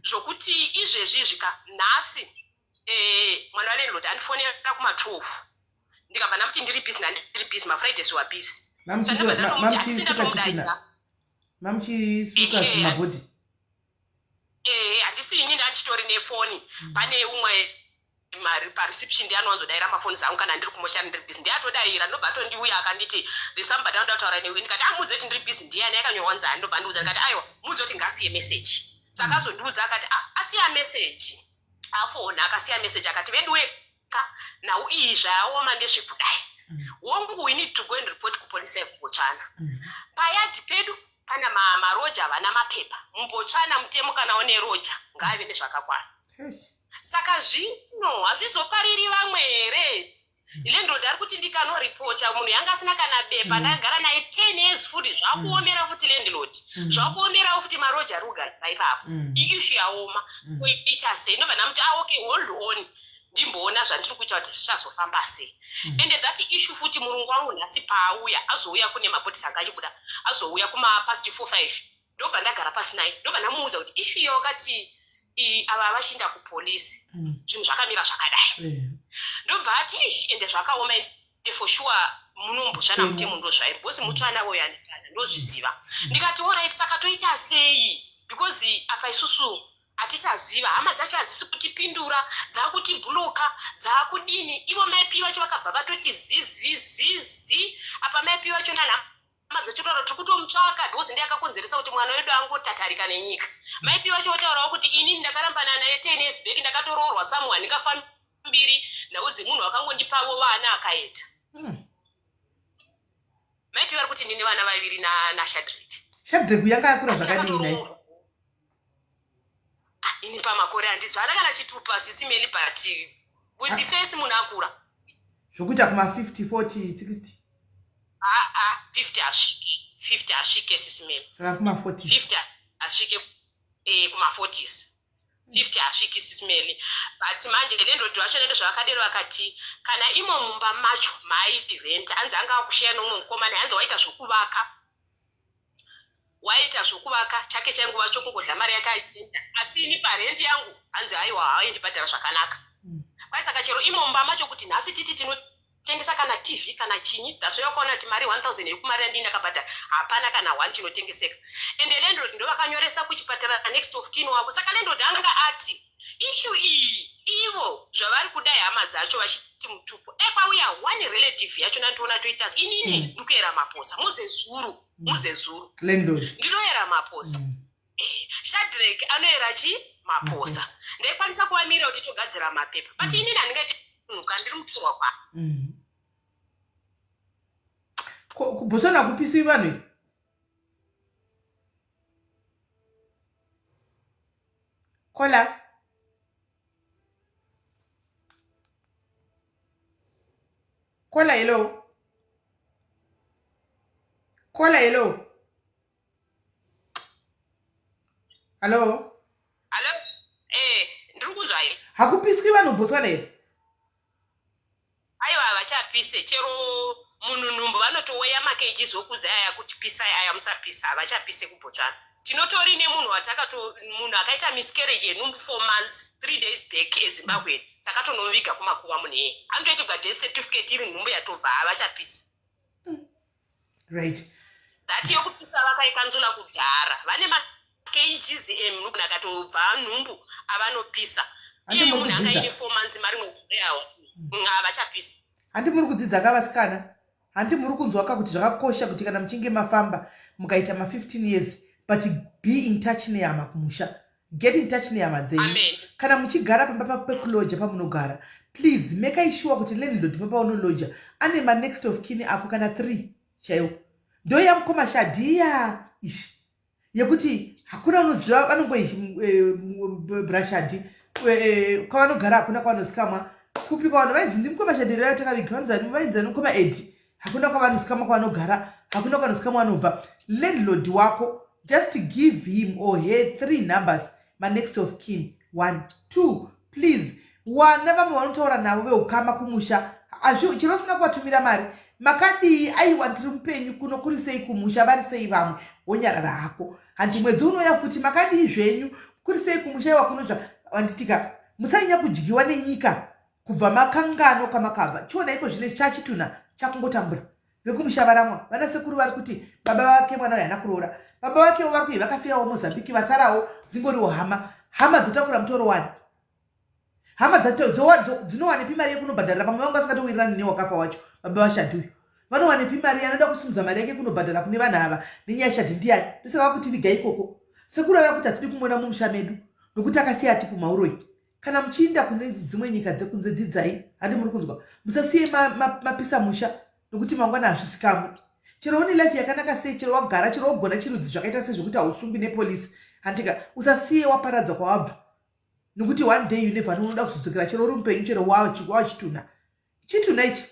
zvokuti izvezvi zvika nhasi, mwana walandlord andifonera kuma12, ndikabva ndamuti ndiri busy, ndandiri busy, maFridays wa busy. Ndakabva ndatomuti handisi Mamuchisuka chitina ndatomudaidza. Mamuchisuka mabody. Ehe, handisi ini, ndandichitori nefoni. Pane umwe mari pareception, ndiye anowanzodaira mafoni zangu kana ndiri kumoshari, ndiri busy, ndiye atodayira. Ndobva atondiuya akanditi, "The somebody anoda kutaura newe." Ndikati, "Amudze kuti ndiri busy." Ndiyani yakanyorwa nzani? Ndobva andiudza, ndikati, "Aiwa, mudze kuti ngasiye message." Saka azondiudza akati, "Ah, asiya message." Afona akasiya message akati, "Veduweka, nhau iyi zvayaoma ndezvekudai. Wongu, we need to go and report kupolisi yekuBotswana. Payadhi pedu pana maroja havana mapepa. MuBotswana mutemo, kana une roja ngaave nezvakakwana." Saka zvino hazvizopariri vamwe here? Landlord ari kuti ndikanoripota munhu yanga asina kana bepa, ndakagara naye 10 years futi, zvakuomera futi landlord, zvakuomerawo futi maroja ari kugara ipapo. Iissue yaoma. Toita sei? Ndobva ndamuti, "Ah, okay, hold on." ndimboona zvandiri kuita kuti zvichazofamba sei. Ende that issue futi murungu wangu nhasi paauya azouya kune mabhodhisi anga achibuda azouya kumapast 4 5 ndobva ndagara pasi naye ndobva ndamuudza kuti issue iyo wakati ava vachiinda kupolice zvinhu zvakamira zvakadai. Ndobva ati ish ende zvakaoma ende for sure munombotsvana mutemo ndozvairi because mutsvana uyo andipana ndozviziva. Ndikati alright saka toita sei because apa isusu hatichaziva hama dzacho hadzisi kutipindura dzakutibhuloka dzakudini ivo mai P vacho vakabva vatoti zizizizi apa mai P vacho nana hama dzacho taura tiri kutomutsvaka because ndiye akakonzeresa kuti mwana wedu angotatarika nenyika. Mai P vacho votaurawo kuti inini ndakarambana naye 10 years back ndakatoroorwa someone ndingafambiri nhau dzemunhu wakangondipavo vana akaenda. Mai P vari kuti ndine vana vaviri naShadreck. Shadreck yanga yakura zvakadii nhai? Ini pamakore handizi haana kana chitupa sisi Meli but with the face munhu akura. Zvokuita kuma 50 40 60. Aa 50 hasvike 50 hasvike sisi Meli. Saka kuma 40s. 50 hasvike kuma 40s. 50 hasviki sisi Meli but manje landlord vacho nendo zvavakadero vakati kana imo mumba macho maairenta hanzi anga akusheya neumwe mukomana hanzi waita zvokuvaka. Waiita zvokuvaka chake chainguva chokungodla mari yake achienda asi ini parent yangu hanzi haiwa haaindibhadhara zvakanaka. Kwai saka chero imo mumba macho kuti nhasi titi tinotengesa kana TV kana chinyi that's why wakaona kuti mari 1000 yekumari yandii ndakabhadhara hapana kana one chinotengeseka. Ende landlord ndovakanyoresa kuchipatara next of kin wavo saka landlord anga ati issue iyi ivo zvavari kudai hama dzacho vachiti mutupo dai kwauya one relative yacho nandiona toita inini ndikuera maposa muzezuru muzezuru landlord ndinoera maposa. Shadreck anoera chi maposa. Ndaikwanisa kuvamirira kuti togadzira mapepa but inini handingaiti munhu kana ndiri mutorwa kwa. KuBotswana kupisiwi vanhu here? Kola. Kola hello. Kola hello. Hello. Hello. Ndiri kunzwa here? Hakupiswi vanhu Botswana here? Aiwa havachapise chero munhu nhumbu vanotoweya makeji zokudza aya kuti pisai aya musapisa havachapise kuBotswana. Tinotori nemunhu watakato munhu akaita miscarriage yenhumbu 4 months 3 days back eZimbabwe takatonomuviga kumakuva munhu iyeye anotoitirwa death certificate iri nhumbu yatobva havachapisi. Right. That yokupisa vakaikanzula kudhara vane maKGs emunhu akatobva nhumbu avanopisa. Handi Iye muri munhu anga kudzidza. ine 4 months mari mwedzi yawo havachapisi. Handi muri kudzidza ka vasikana? Handi muri kunzwa ka kuti zvakakosha kuti kana muchinge mafamba mukaita ma 15 years but be in touch nehama kumusha. Get in touch nehama dzenyu. Amen. Kana muchigara pamba pekuloja pamunogara, please make sure kuti landlord pamba paunoloja ane ma next of kin ako kana 3 chaiwo. Ndo yamukoma Shadhiya ishi yekuti hakuna unoziva vanongo brashadi kwavanogara hakuna kwavanozikamwa kupi kwavano vainzi ndimukoma Shadhiya vayo takaviga vanonzi vainzi mukoma Edi hakuna kwavanozikamwa kwavanogara hakuna kwavanozikamwa vanobva. Landlord wako just give him or her 3 numbers ma next of kin 1 2 please. Wana vamwe vanotaura navo veukama kumusha chero usina kuvatumira mari makadii aiwa ndiri mupenyu kuno kuri sei kumusha vari sei vamwe wonyarara hako hanti mwedzi unouya futi makadii zvenyu kuri sei kumusha iwa kunozva handitika musanyanya kudyiwa nenyika kubva makangano kwamakabva chiona iko zvine chachituna chakungotambura vekumusha varamwa vana sekuru vari kuti baba vake mwana uyu haana kuroora baba vakewo vari kuyi vakafirawo Mozambique vasarawo dzingoriwo hama hama dzotakura mutoro wani hama dzinowanepi mari yekunobhadharira pamwe vanga vasingatowirirani newakafa wacho baba vaShadhi uyu vanowanepi mari anoda kusimudza mari yake kunobhadhara kune vanhu ava nenyaya Shadhi ndiyani ndosaka vakuti viga ikoko sekuru ava kuti hatidi kumuona mumusha medu nokuti akasiya atipo mauroyi kana muchiinda kune dzimwe nyika dzekunze dzidzai handi muri kunzwa musasiye mapisa musha nokuti mangwana hazvisikamwe chero une life yakanaka sei chero wagara chero wagona chirudzi zvakaita sei zvekuti hausungwi nepolisi handika usasiye waparadza kwawabva nokuti one day you never know unoda kuzodzokera chero uri mupenyu chero wachitunha chitunha ichi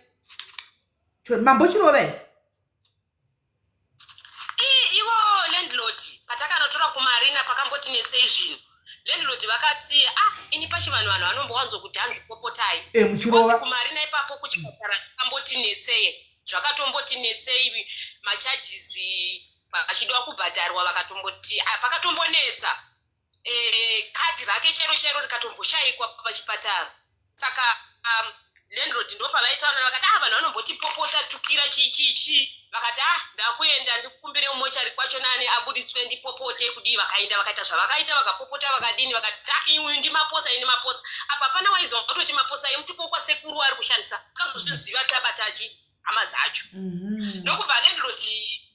mambo chirova here Ivo landlord patakanotora kumarina pakambotinetsei zvinhu. Landlord vakati, ah, ini pachivanhu vanhu vanombowanzokuti hanzi popotai. Muchirova. Kumarina ipapo kuchipatara zvakambotinetsei, zvakatombotinetsei, macharges pachidiwa kubhadharwa vakatomboti, ah, pakatombonetsa, kadhi rake chairo chairo rikatomboshayikwa pachipatara. Saka landlord ndo pavaitaura, vakati, ah, vanhu vanombotipopota tukira chii chii chii. Vakati, ah, ndakuenda ndikukumbire mumochari kwacho nani abuditswe ndipopote kudii. Vakaenda, vakaita zvavakaita, vakapopota, vakadini, vakati, ah, uyu ndiMaposa, ini Maposa apa hapana waiziva kutoti Maposa emutupo kwasekuru ari kushandisa. Akazozviziva tabatachi hama dzacho. Ndokubva landlord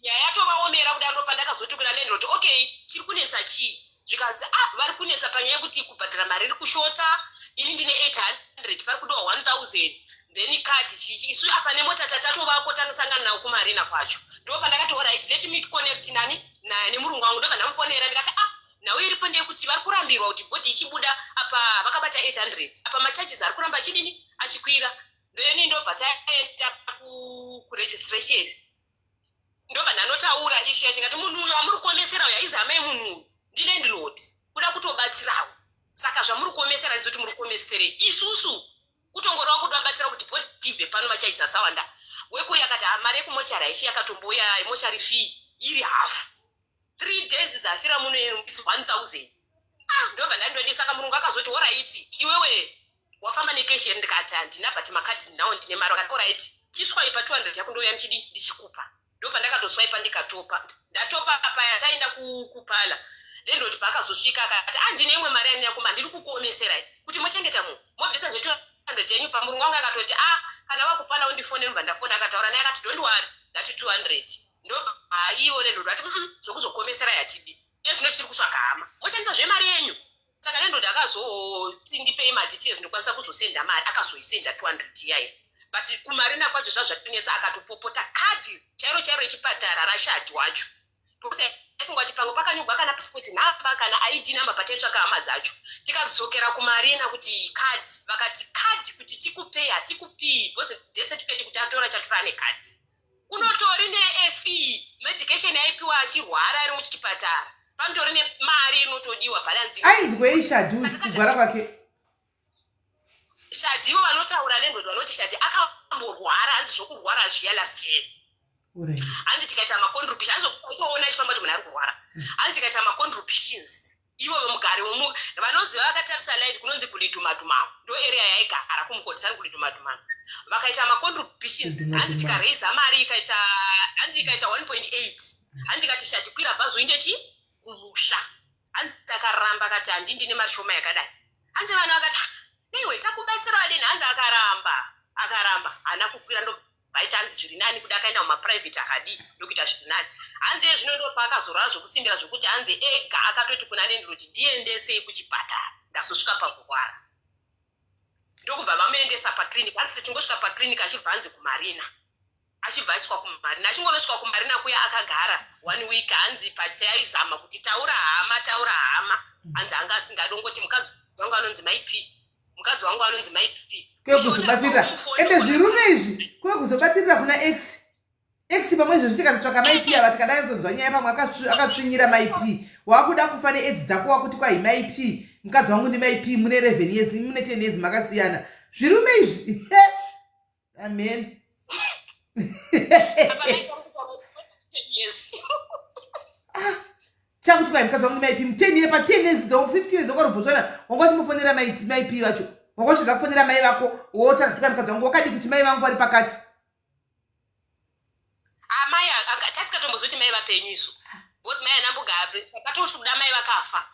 nyaya yatovaomera kudaro. Pandakazoti kuna landlord, okay, chiri kunetsa chii? Zvikanzi, ah, vari kunetsa panyaya yekuti kubhadhara mari iri kushota, ini ndine 800, pari kudiwa 1000, then kadhi chichi, isu apa nemota tatatovako tanosangana nawo kumarina kwacho. Ndo pandakati, alright, let me connect nani nemurungu wangu. Ndobva ndamufonera ndikati, ah, nhau iripo ndeyekuti vari kurambirwa kuti body ichibuda apa vakabata 800, apa macharges ari kuramba achidini, achikwira. Then ndobva taenda kuregistration, ndobva ndanotaura issue yacho, ngati munhu uyu amuri kuomesera uyu haizi hama yemunhu uyu, ndilandlord, kuda kutobatsirawo. Saka zvamuri kuomesera ndizoti muri kuomeserei, isusu kutongoreva kuda kubatsira kuti body ibve pano, machaisa asawanda. Wekuri akati, ah, mari yekumochari haifi yakatombouya, mochari fee iri hafu 3 days dzafira muno is 1000. Ah, ndobva ndandodi. Saka murungu akazoti, alright, iwewe wafamba necash here? Ndikati handina, but makadhi ndinawo, ndine mari. Vakati, alright, chiswipa 200 yako, ndouya ndichidi ndichikupa. Ndopandakatoswipa ndikatopa, ndatopa paya taenda kupala. Landlord paakazosvika akati, ah, ndine imwe mari yanina kumba, ndiri kukuomeserai kuti mochengeta munhu mobvisa zve 200 yenyu. Pamurungu wangu akatoti, ah, kana wakupala undifonere. Ndobva ndafona, akataura naye akati, don't worry, that 200. Ndobva ivo landlord vati, zvokuzokomeserai hatidi, iye zvino tichiri kutsvaga hama, moshandisa zvemari yenyu." Saka landlord akazoti, ndipei madetails, ndokwanisa kuzosenda mari. Akazoisenda 200 iyayi, but kumarina kwacho zvazvatinetsa, akatopopota kadhi chairo chairo rechipatara rashadi wacho, because aifunga kuti pamwe pakanyorwa kana passport number kana ID number pataitsvaka hama dzacho. Tikadzokera kumarina kuti kadhi, vakati kadhi kuti tikupei hatikupii, because death certificate kuti atora chatora nekadhi kunotori nefee, medication yaipiwa achirwara ari muchipatara, panotori nemari inotodiwa, balance. Ainzwei Shadhi kugwara kwake? Shadhi, ivo vanotaura, landlord vanoti Shadhi akamborwara, hanzi zvokurwara zviya last year. Hanzi tikaita macontribution, hanzi toona ichifamba kuti munhu ari kurwara, hanzi tikaita macontributions, ivo vemugari vanoziva vakatarisa live, kunonzi kulidhumadhumao, ndo area yaigara kumukodisani kulidhumadhumano, vakaita macontributions, hanzi tikaraisa mari ikaita, hanzi ikaita 1.8, hanzi tikati Shadhi kwira bhazi uinde chi kumusha, hanzi takaramba, akati handindi nemari shoma yakadai. Hanzi vanhu vakati, iwe takubatsira wadini? Hanzi akaramba, akaramba, haana kukwira. Ndobvaita hanzi zviri nani kuda akaenda mumaprivate akadii ndokuita zviri nani. Hanzi iye zvino ndo paakazorwara zvokusimbira, zvokuti hanzi ega akatoti kuna landlord, ndiendesei kuchipatara, ndazosvika pakurwara. Ndokubva vamuendesa paclinic. Hanzi tichingosvika paclinic achibva hanzi kumarina, achibva aiswa kumarina. Achingonosvika kumarina kuya akagara one week. Hanzi pataizama kuti taura hama, taura hama, hanzi anga asingadongoti, mukadzi wangu anonzi Mai P, mukadzi wangu anonzi Mai P. Kwekuzobatirira ende zvirume izvi, kwekuzobatirira kuna ex, ex pamwe izvozvi tikatotsvaka Mai P ava, tikadainzonzwa nyaya, pamwe akatsvinyira Mai P. Wakuda kufa neaids dzako, wakuti kwai Mai P, mukadzi wangu ndi Mai P, mune 11 years, mune 10 years makasiyana. Zvirume izvi, amen. Apa Mai P years. Ah, chakuti kwai mukadzi wangu ndi Mai P, 10 year, pa 10 years dzo, 15 years dzokarobhotswana, wanga uchimufonera Mai P vacho, wanga uchiza kufonera mai vako, wotaura kuti kwai mukadzi wangu wakadi kuti mai vangu vari pakati. Amai tasingatombozoti mai vapenyu isu, because mai anambogara takatoda mai vakafa.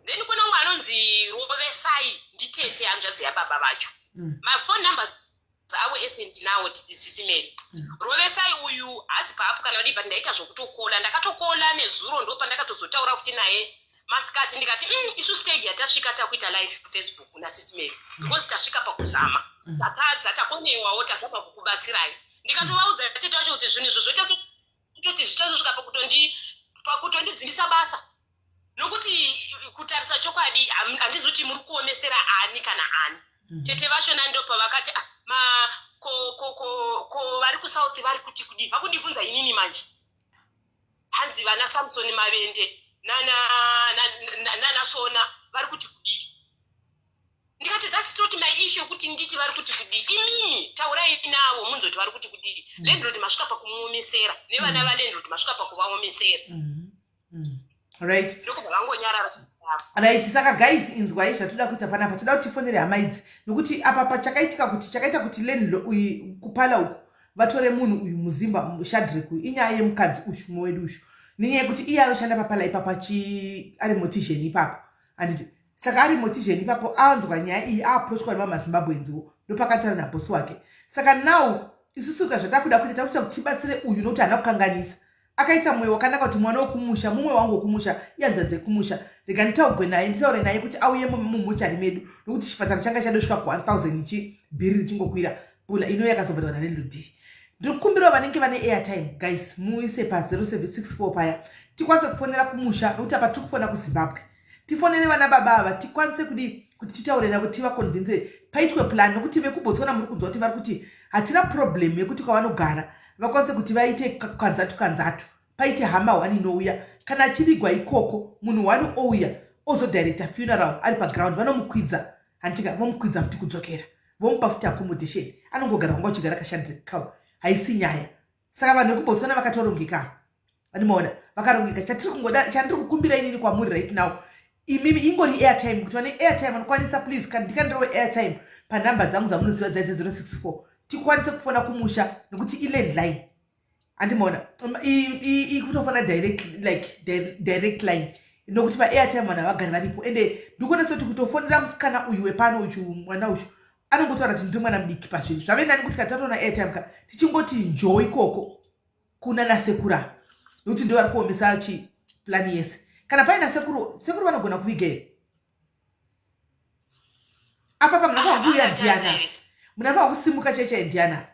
Then kune umwe anonzi Rovesai, nditete hanzvadzi yababa vacho. Mafone numbers avo ese ndinawo, sisi Mary. Rovesai uyu hazi paapo kana kudii, but ndaita zvokutokola, ndakatokola nezuro, ndo pandakatozotaura futi naye masikati. Ndikati, isu stage yatasvika takuita live kuFacebook nasisi Mary, because tasvika pakuzama, tatadza, takonewawo, tazama kukubatsirai. Ndikatovaudza tete vacho kuti zvinhu izvo zvoita kutoti zvichazosvika pakutondidzingisa basa, nokuti kutarisa chokwadi handizi kuti muri kuomesera ani kana ani. Tete vacho nando pavakati, ah, ma ko vari kuSouth vari kuti kudii, vakundibvunza inini manje. Hanzi vana Samson Mavende nana Sona. Vari kuti kudii? Ndikati, "That's not my issue yekuti nditi vari kuti kudii. Imimi taurai navo munzoti vari kuti kudii." Landlord masvika pakumuomesera nevana valandlord, masvika pakuvaomesera. Right. Ndokubva vangonyarara. Right, saka guys, inzwai zvatoda kuita panapa. Toda kuti tifonere hama idzi, nokuti apa pachakaitika kuti chakaita kuti landlord kuparlour uku vatore munhu uyu muzimba Shadrek uyu, inyaya yemukadzi uyu, mumwe wedu uyu, nenyaya yekuti iye anoshanda paparlour ipapo, ari mortician ipapo, handiti? Saka ari mortician ipapo, anzwa nyaya iyi, aapproachwa nemamaZimbabweanswo, ndopakataura nabhosi wake. Saka now isusu ka zvatakuda kuita, takuita kuti tibatsire uyu, nokuti haana kukanganisa, akaita mwoyo wakanaka kuti mwana wekumusha, mumwe wangu wekumusha, ihanzvadzi yekumusha, rega nditaugwe naye, nditaure naye kuti auye mumuchari medu, nokuti chipatara changa chadosvika ku1000 ichi, bhiri richingokwira pula ino yakazobhadharwa nalandlord. Ndikukumbirawo vanenge vane airtime, guys, muise pa0764 paya, tikwanise kufonera kumusha, nokuti apa tiri kufona kuZimbabwe. Tifonere vana baba ava, tikwanise kudi kuti titaure navo, tivaconvince, paitwe plan, nokuti vekuBotswana muri kunzwa kuti vari kuti hatina problem yekuti kwavanogara vakwanise kuti vaite kanzatu kanzatu, paite hama one inouya kana achivigwa ikoko, munhu one ouya ozodirecta funeral ari paground, vanomukwidza, handitika? Vomukwidza futi kudzokera, vomupa futi accommodation, anongogara kwanga uchigara kashandikau, haisi nyaya. Saka vanhu vekuBotswana vakatorongeka, andimaona vakarongeka. Chatiri kungoda, chandiri kukumbira inini kwamuri right now, imimi ingori airtime, kuti vane airtime vanokwanisa, please ndikandirowe airtime panhamba dzangu dzamunoziva dzaidze 064, tikwanise kufona kumusha, nokuti ilandline, handimaona ikutofona direct, like direct line, nokuti paairtime vanhu havagari varipo. Ende ndikuonesa kuti kutofonera musikana uyu wepano uchu, mwana uchu anongotaura kuti ndiri mwana mudiki pazvinhu zvave nani, kuti kana tatoona airtime ka, tichingoti njo ikoko kuna nasekura, nokuti ndo vari kuomesa chiplani yese. Kana paina sekuru, sekuru vanogona kuviga here apa? Pa munofanira kuuya ndiana, munofanira kusimuka chaichai ndiana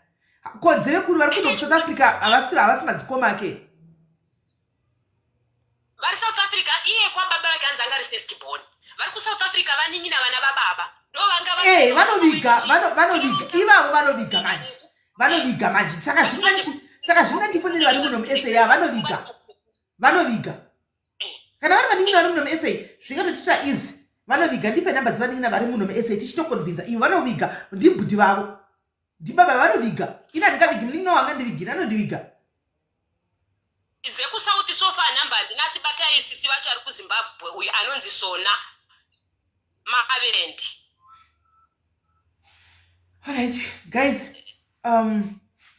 kodze vekuru vari kuno kuSouth Africa, havasi madzikoma ake? Vari South Africa, iye kwababa vake anzi anga ari first born. Vari kuSouth Africa, vanin'ina vana vababa ndo vanga. E, vanoviga, vanoviga ivavo, vanoviga manje, vanoviga manje. Saka zvinoda tifoneri vari muno muSA, vanoviga, vanoviga. Kana vari vanin'ina vari muno muSA, zvingatotita easy, vanoviga. Ndipe namba dzevanin'ina vari muno muSA, tichitoconvinza ivo vanoviga. Ndibhudhi vavo, ndibaba, vanoviga. Ini handingavigi munin'ina wanga ndivigini, anondiviga. DzekuSouth so far nhamba handina, asi batai sisi vacho ari kuZimbabwe uyu anonzi Sona Mavendi. Alright guys,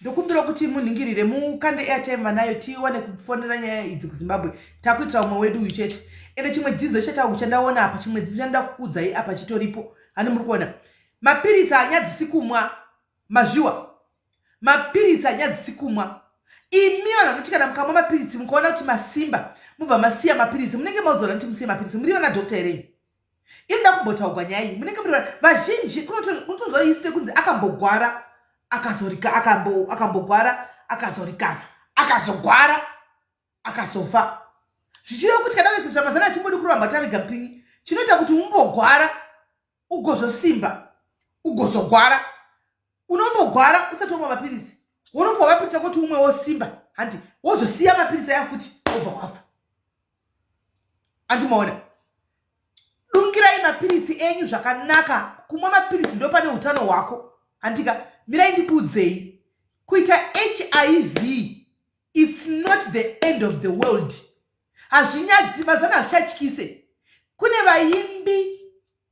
ndokumbira kuti munhingirire, mukande airtime vanayo, tiwane kufonera nyaya idzi kuZimbabwe. Takuitira umwe wedu uyu chete. Ende chimwe dzidzo chatau chandaona apa, chimwe dzidzo chandoda kukuudzai apa chitoripo, hani muri kuona mapiritsi anyadzisi kumwa, mazviwa mapiritsi anyadzisi kumwa. Imi vanhu vanoti kana mukamwa mapiritsi mukaona kuti masimba, mubva masiya mapiritsi, munenge maudzwa kuti musiye mapiritsi, muri vana doctor here? Inoda kumbotaurwa nyaya iyi. Munenge muri vazhinji, kunotonzwa history kunzi akambogwara, akazorika, akambogwara, akazorecover, akazogwara, akazofa, zvichireva kuti kana vese zvamazana achimbodi kuramba taviga mupinyi, chinoita kuti umbogwara ugozosimba, ugozogwara. Unombogwara usati wamwa mapiritsi, wonopiwa mapiritsi akuti umwe, wosimba, handi? Wozosiya mapiritsi aya futi, wobva wafa. Andimaona, dungirai mapiritsi enyu zvakanaka. Kumwa mapiritsi ndo pane utano hwako, handika? Mirai ndikuudzei, kuita HIV, it's not the end of the world. Hazvinyadzi, mazana hazvichatyise. Kune vaimbi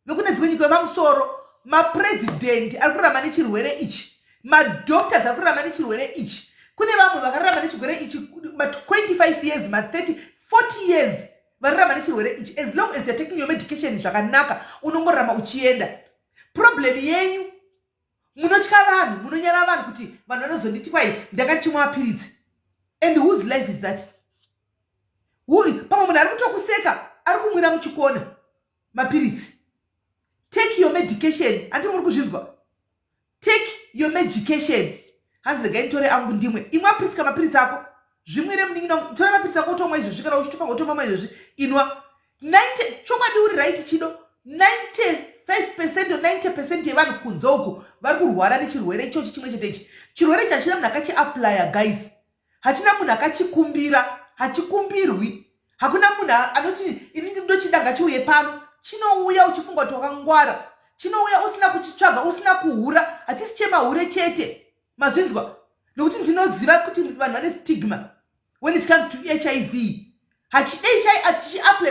vekune dzimwe nyika vepamusoro, mapurezidendi ari kurarama nechirwere ichi, madoctors ari kurarama nechirwere ichi. Kune vamwe vakararama nechirwere ichi ma25 years, ma30, 40 years, vararama nechirwere ichi. As long as you are taking your medication zvakanaka, unongorarama uchienda. Problem yenyu, munotya vanhu, munonyara vanhu, kuti vanhu vanozonditi kwai ndakachimwa mapiritsi. And whose life is that? Pamwe munhu ari kutokuseka ari kumwira muchikona mapiritsi. Take your medication, handi muri kuzvinzwa? Take your medication. Hanzi regai nditore angu ndimwe. Imwe mapiritsi, kamapiritsi ako zvimwire, munin'ina. Tora mapiritsi ako utomwa izvozvi. Kana uchitofanira kutomamwa izvozvi, inwa 90. Chokwadi uri right, Chido. 95% or 90% yevanhu kunze uku vari kurwara nechirwere ichochi chimwe chete ichi. Chirwere ichi hachina munhu akachiapplya, guys, hachina munhu akachikumbira, hachikumbirwi. Hakuna munhu anoti ini ndochida, ngachiuye pano. Chinouya uchifunga kuti wakangwara, chinouya usina kuchitsvaga, usina kuhura. Hachisi chemahure chete, mazvinzwa? Nokuti ndinoziva kuti vanhu vane stigma when it comes to HIV. Hachidei chai achiapply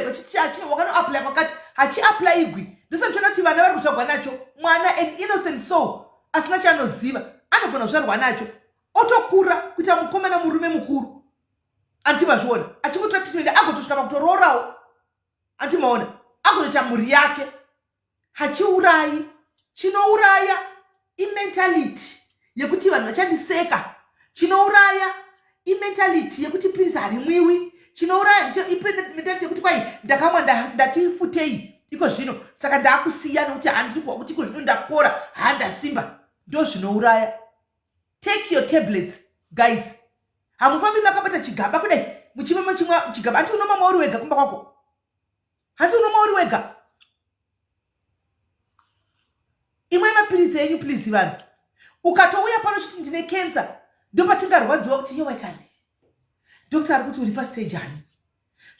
wakanoapply kwakati hachiapplyigwi. Ndosati kuti vana vari kuzvagwa nacho. Mwana, an innocent soul asina chaanoziva, anogona kuzvarwa nacho, otokura kuita mukomana, murume mukuru, anti mazviona, achingotora treatment, agotosvika pakutoroorawo, anti maona, agotoita mhuri yake. Hachiurayi. Chinouraya imentality yekuti vanhu vachandiseka. Chinouraya imentality yekuti pirisi harimwiwi. Chinouraya mentality yekuti kwai ndakamwa, ndatifutei iko zvino, saka ndaakusiya nokuti handiri kuwa kuti iko zvino ndakora, handasimba. Ndo zvinouraya. Take your tablets, guys. Hamufambi makabata chigaba kudai, muchimwa muchimwa chigaba. Handi unomamwa uri wega kumba kwako? Hasi unomwa uri wega? Imwe mapiritsi enyu, please, vanhu. Ukatouya pano chiti ndine cancer, ndopatingarwadziwa kuti yowe kani, doctor ari kuti uri pastage ani.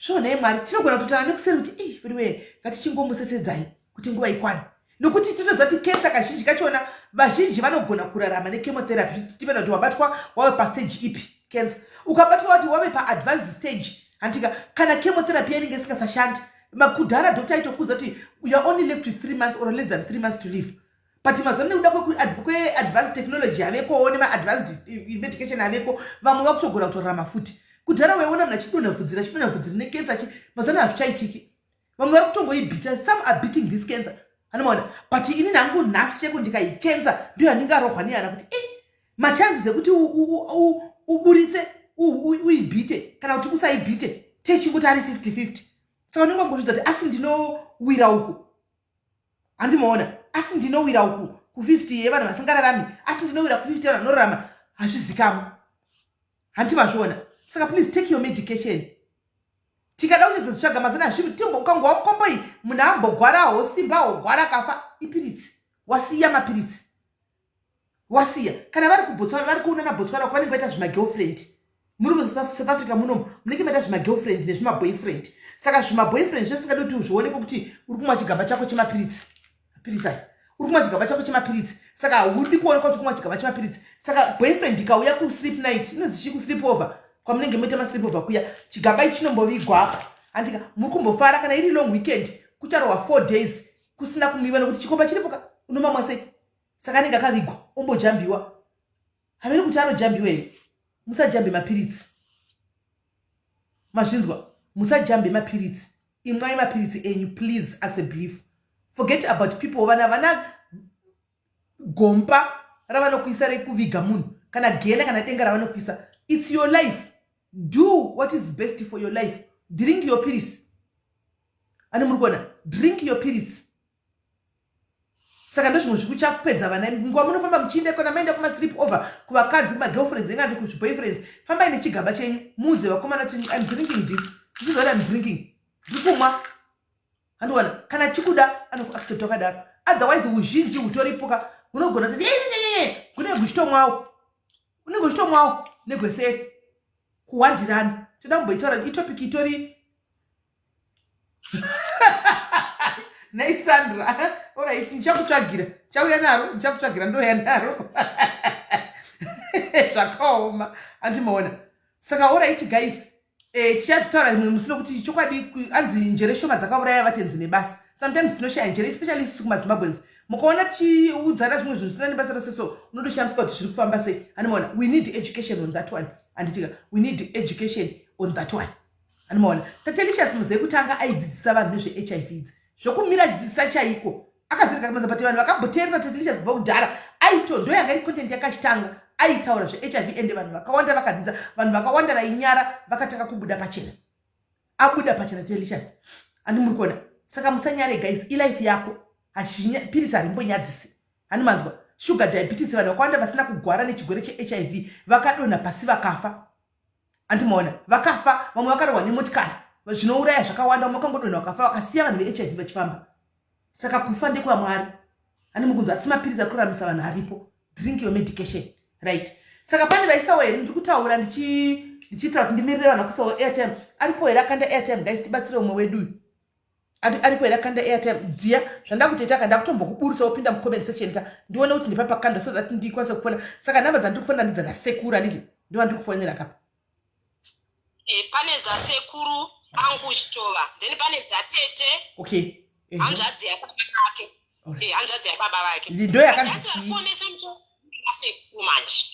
Zvonhai Mwari, tinogona kutotana nekuseri kuti i vediwe, ngatichingomusesedzai kuti nguva ikwane, nokuti tinoziva kuti cancer kazhinji kachona vazhinji vanogona kurarama nechemotherapy. Tipenda kuti wabatwa wave pastage ipi cancer. Ukabatwa wati wave paadvanced stage, handika, kana chemotherapy yainenge isingasashandi, makudhara doctor aitokuudza kuti you are only left with 3 months or less than 3 months to live. But mazuva nekuda kweadvanced technology yavekowo nemaadvanced medication aveko, vamwe vakutogona kutorarama futi. Kudhara waiona munhu achidonha bvudzi, achidonha bvudzi rine cancer achi. Mazuva ano hazvichaitiki. Vamwe vari kutongoibhita. Some are beating this cancer, anomaona. But ini nhangu nhasi cheko ndikaicancer, ndiyo handingarohwa nehana kuti e machances ekuti uburitse uibhite kana kuti usaibhite techingoti ari 50-50. Saka unenge wangozvidza kuti asi ndinowira uku, handimaona, asi ndinowira uku ku50 yevanhu vasingararami, asi ndinowira ku50 yevanhu vanorarama, hazvizikamwa, handi mazviona? Saka please take your medication. Tikada kunyatsotsvaga mazana azvivi timbo ukangowa mukomboi, munhu ambogwarawo simba hogwara kafa ipiritsi, wasiya mapiritsi, wasiya. Kana vari kuBotswana, vari kuuna naBotswana kwanenge vaita zvimagirlfriend, muri muSouth Africa munomu munenge maita zvimagirlfriend nezvimaboyfriend. Saka zvimaboyfriend zvesingadi kuti zvionekwe kuti uri kumwa chigaba chako chemapiritsi. Mapiritsi aya, uri kumwa chigaba chako chemapiritsi, saka haudi kuonekwa kuti kumwa chigaba chemapiritsi. Saka boyfriend ikauya kusleep night, inonzi chii, kusleep over kwamunenge moita masleep over kuya, chigaba ichi chinombovigwa apa, handika? Muri kumbofara. Kana iri long weekend, kucharohwa 4 days kusina kumwiwa, nekuti chikomba chiripo ka, unomamwa sei? Saka anenge akavigwa, ombojambiwa. Haveri kuti anojambiwa here? Musajambe mapiritsi, mazvinzwa? Musajambe mapiritsi. Imwai mapiritsi enyu, please. As a belief, forget about people. Vana vana gomba ravanokuisa rekuviga munhu, kana gena, kana denga ravanokuisa, it's your life. Do what is best for your life. Drink your pills. Ani muri kuona? Drink your pills. Saka ndozvimwe zvikuchapedza vana. Nguva munofamba muchienda kana maenda kumasleep over, kuvakadzi, kumagirlfriends engati kuzviboyfriends, fambai nechigaba chenyu, muudze vakomana kuti I'm drinking this, this is what I'm drinking, ndiri kumwa, handiona. Kana chikuda anokuaccept wakadaro. Otherwise uzhinji hutoripoka hunogona kuti kunenge kuchitomwawo, unenge uchitomwawo negweseri kuwandirana. Toda kumboitaura itopic itori nei, Sandra? Alright, ndichakutsvagira, chauya naro, ndichakutsvagira, ndoya naro. Zvakaoma, andimaona? Saka alright guys, tichatotaura imwe musi, nokuti chokwadi anzi njere shoma dzakauraya vatenzi nebasa. Sometimes tinoshaya njere, especially isusu kumaZimbabweans. Mukaona tichiudzana zvimwe zvinhu zvisina nebasa rose, so unotoshamisika kuti zviri kufamba sei. Andimaona? We need education on that one, handitika? We need education on that one, andimaona? Tatelicious muze kutanga aidzidzisa vanhu nezveHIV idzi, zvokumira achidzidzisa chaiko, akazorega kumaza. But vanhu vakamboteerera Tatelicious kubva kudhara, aito ndo yanga iri content yakachitanga, aitaura zveHIV, ende vanhu vakawanda vakadzidza, vanhu vakawanda vainyara vakatanga kubuda pachena. Abuda pachena Tatelicious, handi muri kuona? Saka musanyare guys, ilife yako. Pirisi harimbonyadzisi, handi manzwa? Sugar diabetes, vanhu vakawanda vasina kugwara nechigwere cheHIV vakadonha pasi vakafa, andimaona? Vakafa. Vamwe vakarohwa nemotikari, zvinouraya zvakawanda. Vamwe vakangodonha vakafa, vakasiya vanhu veHIV vachifamba. Saka kufa ndekwamwari, handi mukunzwa? Asi mapirisi ari kuraramisa vanhu aripo. Drink your medication, right? Saka pane vaisawo here? Ndiri kutaura ndichiitira kuti ndimirire vanhu vakuisawo airtime. Aripo here akanda airtime, guys? Tibatsire umwe wedu. Ariko here akanda airtime dhiya zvandakutoita ka ndakutombokuburutsa wopinda mucomment section ka ndione kuti ndipa pakanda so that ndikwanise kufona saka nhamba dzandiri kufonera ndidzana sekuru handiti ndovandiri kufonera kapa e, pane dzasekuru angu chitova then pane dzatete okay hanzvadzi yababa vake eh, hanzvadzi yababa vake ndo yakanzi chii sekuru manje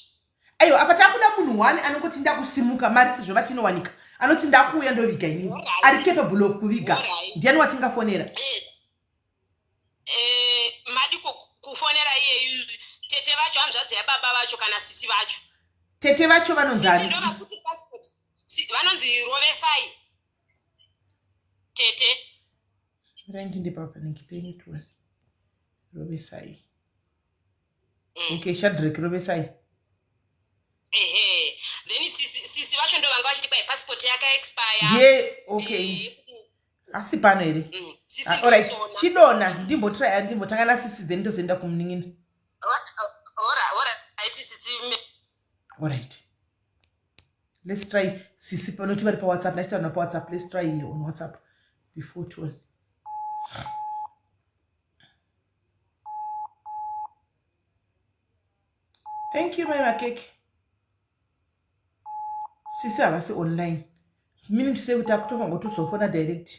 aiwa apa takuda munhu one anongoti ndakusimuka mari sezvo vatinowanika anoti ndakuuya ndoviga inini ari capable of kuviga ndiani watingafonera eh, madi kufonera iyeyu tete vacho hanzvadzi yababa vacho kana sisi vacho tete vacho vanonzani vanonzi rovesai tete raindinde papanenge penyu tuone rovesai mm. okay shadrek rovesai ehe then sisi vacho ndo vanga vachiti kwai passport yaka expire ndiye okay eh, asi pano here mm, ah, alright chidona ndimbotry ndimbotanga nasisi then ndozoenda kumunin'ina alright let's try sisi panoti vari pawhatsapp ndachitaura pawhatsapp let's try here on whatsapp before tone Thank you mai makeke. Sisi havasi online. Meaning to say kuti akutofanira kutozofona direct.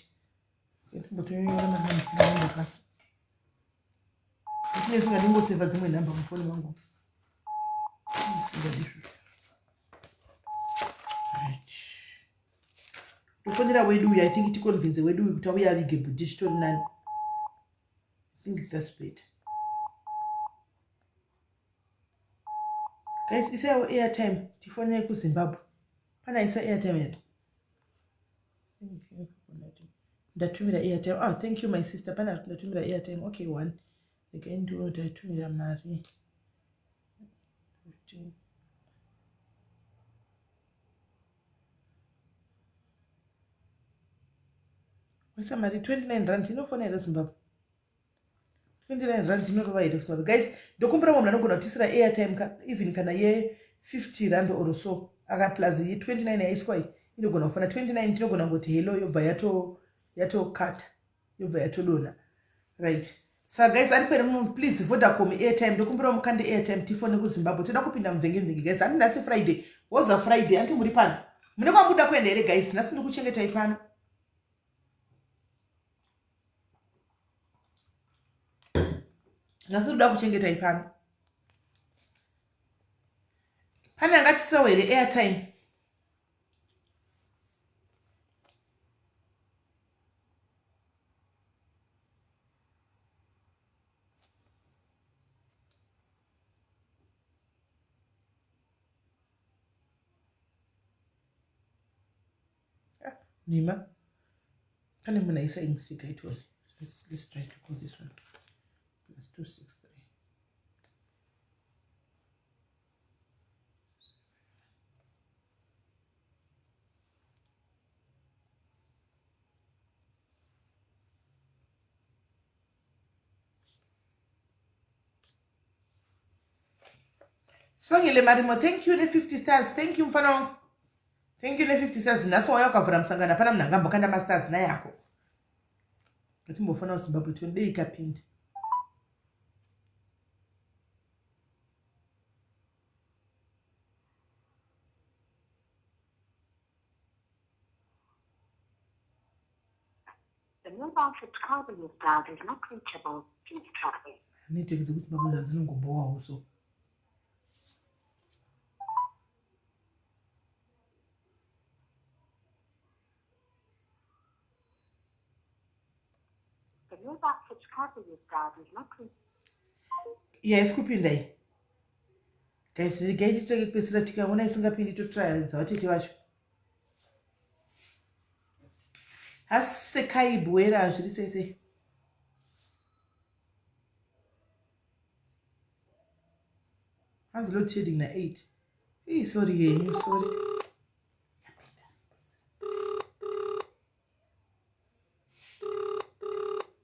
Ndimbotonyorera manamba pasi. Ndine singa ndingoseva dzimwe nhamba mufoni mangu. Singadi izvozvo. Right. Tofonera wedu uyu, I think ticonvince wedu uyu kuti auye avige bhudhi zvitori nani. I think that's better. Guys, isaiwo airtime tifonere kuZimbabwe. Pana isa airtime here? Ndatumira airtime. Oh, thank you my sister. Pana ndatumira airtime. Okay, one. Regai ndione kuti aitumira mari. 15. Waisa mari 29 rand inofona here Zimbabwe? 29 rand inorova here kuzimbabwe guys ndokumbira mumwe munhu anogona kutisira airtime ka even kana ye 50 rand or so aka plus ye 29 yaiswa iyi inogona kufona 29 tinogona kungoti hello yobva yato yatokata yobva yatodonha right saka guys ari kwere munhu please vodacom airtime ndokumbira mukande airtime tifone kuzimbabwe toda kupinda muvhenge mvenge guys handi nhasi friday woza friday anti muri pano mune kwamuda kuenda here guys nhasi ndikuchengetai pano nhasi ndoda kuchengetai pano pane angatisirawo here airtime Nima pane munhu aisa imwe regai tione let's, let's try to call this one plus 263 Sibongile Marimo, thank you ne-50 stars. Thank you mfana wangu. Thank you ne-50 stars. Nhasi wauya ukavhura musangano hapana munhu angambokanda mastars naye ako. Ngatimbofana kuZimbabwe tione dei ikapinda. The mobile subscriber you've dialed is not reachable. Please try. Network dzekuZimbabwe zvadzinongobhowawo so. The mobile subscriber you've dialed is not reachable. Iya isi kupinda iyi. Guys, regai titenge kupedzisira tikaona isingapindi totraya dzavatete vacho. Hasekai bwera zviri sei sei. Hanzi load shedding na 8. Ii sorry yenyu, sorry.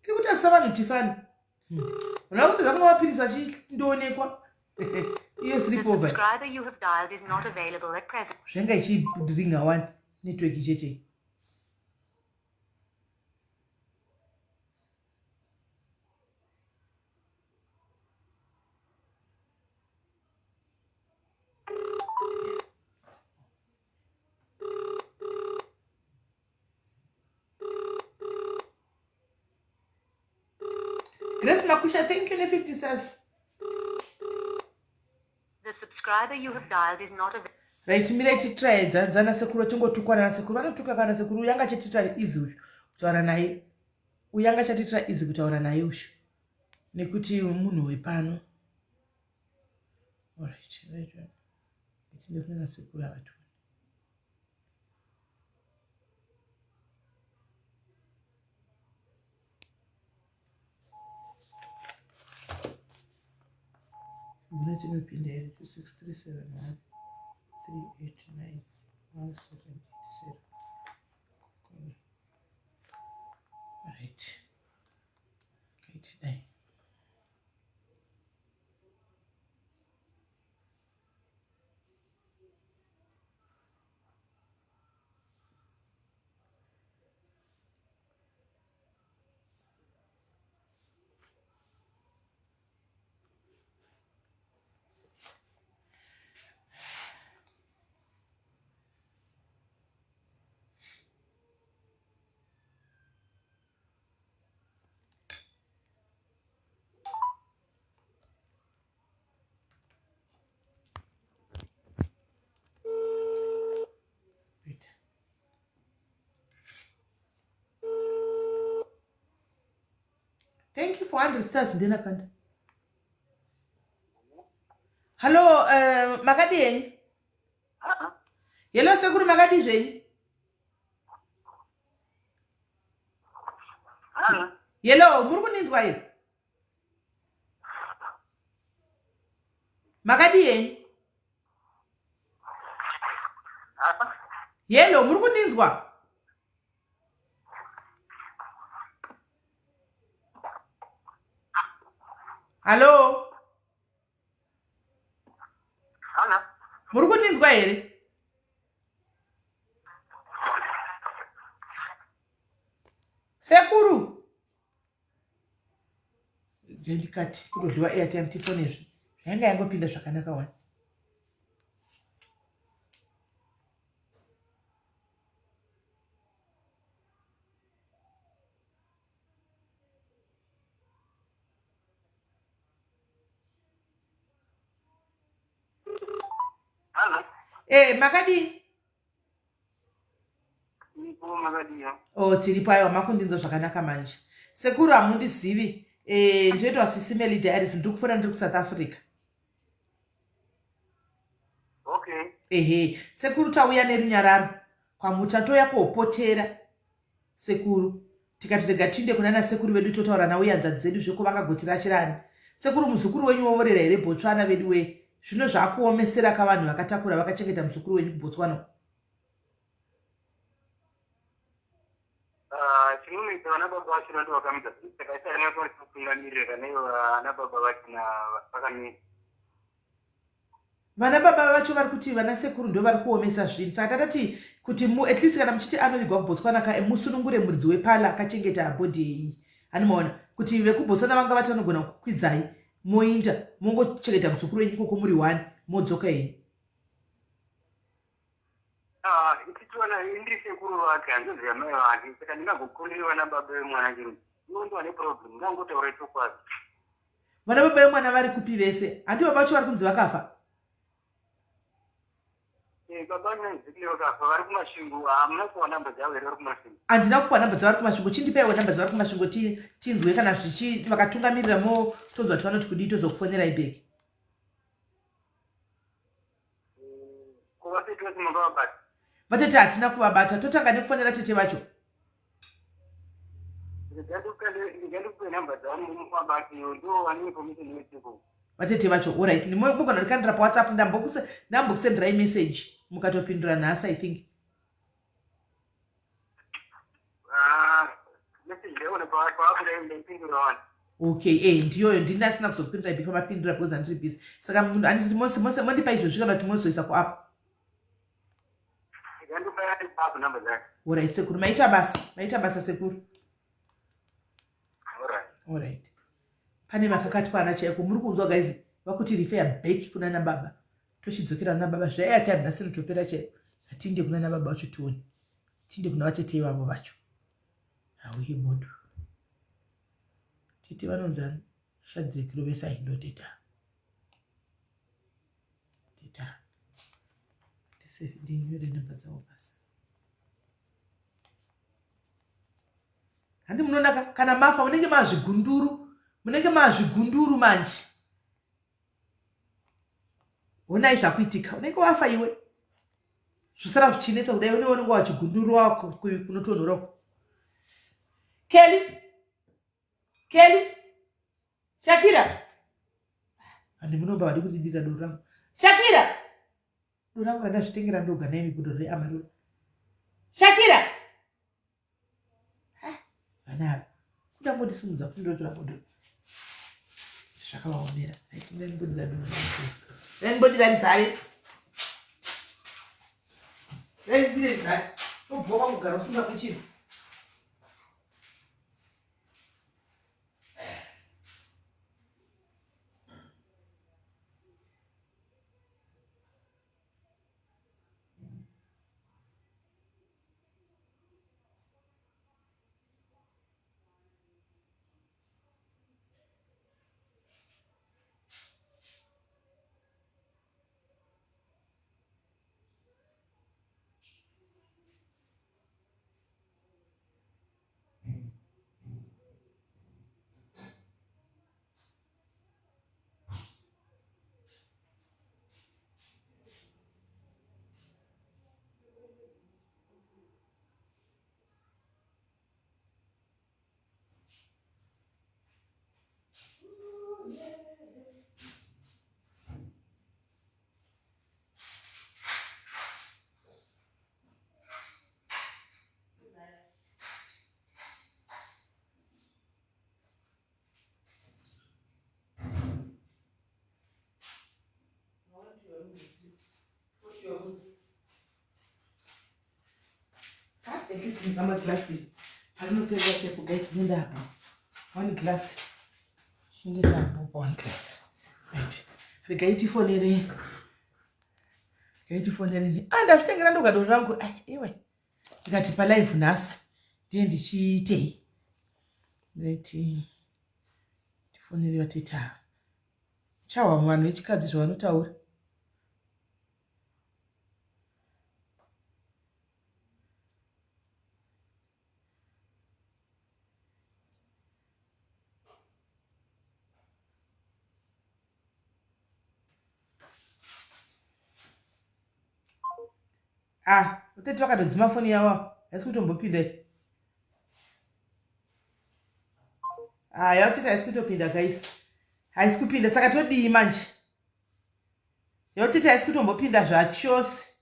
Iri kutarisa vanhu tifani. Unoda kutadza kumwa mapiritsi achindoonekwa. Iyo sleepover. Zvanga ichiringa wani network chete. Grace Makusha, thank you ne50 stars. The subscriber you have dialed is not available. Right, mira titry dzana sekuru tingotukwa nana sekuru vanotuka kana sekuru uyu anga achititira easy uyu kutaura naye uyu anga achatitira easy kutaura naye uyu nekuti munhu wepano. Alright, right, right. Tinde kuna sekuru ava tione. Mbona tinopinda here 26371 389 1780. Right. Right, dai. Thank you for 100 stars ndina kanda. Hello, makadii henyu? Hello sekuru makadii zvenyu? Hello, muri kundinzwa here? Makadii henyu? Hello, muri kundinzwa? Hallo? Muri kundinzwa here? Sekuru? Ndikati kutodliwa airtime tifone izvi. Zvayanga yangopinda zvakanaka wani. Eh, makadii? Oh, tiripo aiwa makundinzwa zvakanaka manje. Sekuru hamundizivi. Eh, ndinoitwa Sisi Melly Diaries ndiri kufona ndiri kuSouth Africa. Okay. Ehe, sekuru tauya nerunyararo kwamuta touya kopotera sekuru tikati rega tiinde kunana sekuru vedu totaura navo ihanzvadzi dzedu zveko vangagotirachirani sekuru muzukuru wenyu wovorera here Botswana vedu wee zvino zvakuomesera ka vanhu vakatakura vakachengeta muzukuru wenyu kuBotswana ah, chinonoita vana baba vacho nando vakamidza takaisanakutungamirira kana ivo vana baba vacho vakamidza Vana baba vacho vari kuti vana sekuru ndo vari kuomesa zvinhu saka tatati kuti mu, at least kana muchiti anovigwa kubotswana ka musunungure muridzi wepala akachengeta bhodhi iyi hani maona kuti vekubotswana vanga vati vanogona kukwidzai moinda mongochengeta muzukuru wenyu ikoko muri one modzoka iyi ah, ichitiwana indiri sekuru vake hanzvadzi yamai vake saka ndingagokuriri vana baba vemwana chiro inondiwa neproblem ngangotaura chokwadi Vana baba vemwana vari kupi vese? Hanti baba vacho vari kunzi vakafa? Eh, baba vanonzi vakafa vari kumasvingo. Hamuna kuwa namba dzavo here vari kumasvingo? Handina kupiwa namba dzavari kumasvingo. Chindipaiwo namba dzavari kumasvingo tinzwe kana zvichi vakatungamirira mo tonzwa kuti vanoti kudii tozokufonerai back. Vatete hatina kuvabata totanga nekufonera tete vacho. Vatete vacho orit mugona ndikandira pawhatsapp ndambokusenderai message mukatopindura nhasi i think. Ah, okay eh ndiyoyo ndini ndasina kuzopindura before mapindura because andiri busy saka munhu anditi mose mose mondipa izvozvi kana kuti mozoisa kuapp orit sekuru maita basa maita basa sekuru orit pane makakatwana chaiko muri kunzwa guys vakuti refer back kunana baba tochidzokera kuna baba zveairtime nhasi inotopera chaiko hatinde kunana baba vacho tione tinde kuna vatete ivavo vacho hauye bodo. Tete vanonzi ani? Shadrick Rovesai ndoteta. Teta. Tise ndinyore namba dzavo pasi. Handi munoona kana mafa munenge mazvigunduru, munenge mazvigunduru manje. Honai zvakuitika, unenge wafa iwe. Zvosara zvichinetsa kudai une unenge wachigunduru wako kunotonhora uko. Kelly Kelly Shakira Handi munomba vadi kuti dira doro rangu Shakira Doro rangu randazvitengera ndoga naimi budo reamarula Shakira Vana ava kuda ngodisumudza kuti ndotora budo zvakavaomera ndibudira doro rangu ndibudira rizare ndibudira rizare obhoka kugara usingamwi chinhu At least ndikama glass parinoperera pepo guys nenda apa one glass chinge apo one glass right regai tifonere regai tifonere ah ndazvitengera ndoga doro rangu ah iwe ndikati palive nhasi ndiye ndichiitei ndati tifonere vatete ava chahwa vanhu vechikadzi zvavanotaura Ah, utete vakatodzima foni yavo haisi kutombopinda iyi. Ah, yautete haisi kutopinda guys. Haisi kupinda saka todii manje? Yautete haisi kutombopinda zvachose.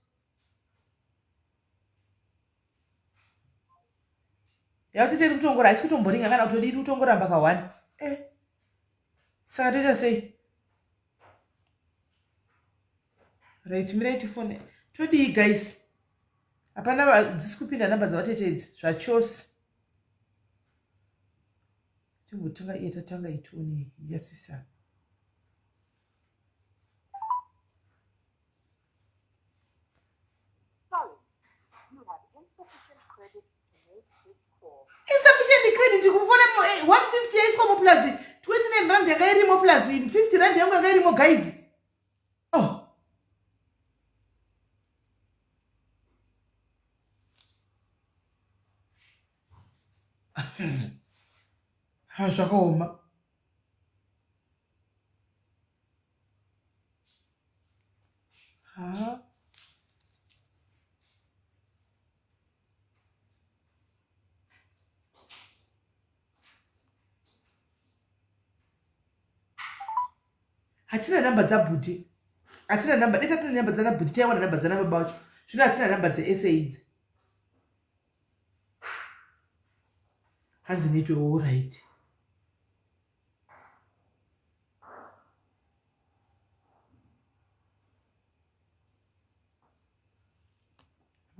Yautete iri kutongora haisi kutomboringa kana kutodii iri kutongoramba ka one. Eh. Saka toita sei? Right, mirai tifone. Todii guys? Hapana dzisi kupinda namba dzavatete idzi zvachose. Timbotanga iye tatanga itione yasisa. Insufficient credit kufona 150 yaiswa mu plus 29 rand yanga irimo plus 50 rand yangu yanga irimo guys. Oh. Ha zvakaoma. Ha. Hatina namba dzabhuti. Hatina namba. Dai tatine namba dzana bhuti taiwana namba dzana baba vacho. Zvino hatina namba dzese idzi. Hanzi network all right.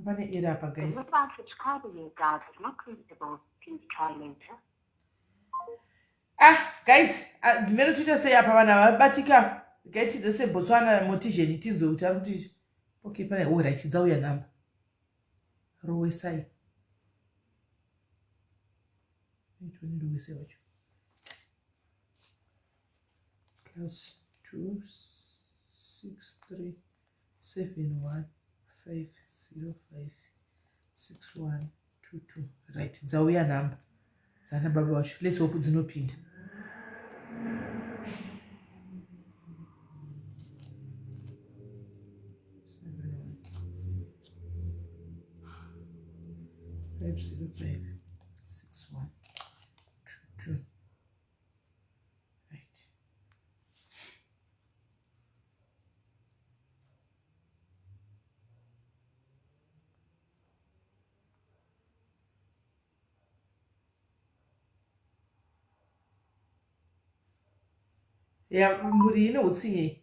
Pane error apa guys. The mobile subscriber you dialed is not reachable. Please try later. Ah, guys, ah, ndimene toita sei apa vanhu havabatika. Regai tidzose Botswana motivation tinzwe kuti ari kuti okay pane oh right dzauya namba. Rowesai. Itoni rowesai wacho. Plus 2 6 3 7 1 5 0 5 6 1 2 2. Right, dzauya nhamba dzana baba vacho. Let's hope dzinopinda. Five zero five six one two two. Right. Ya mhuri ine utsinye.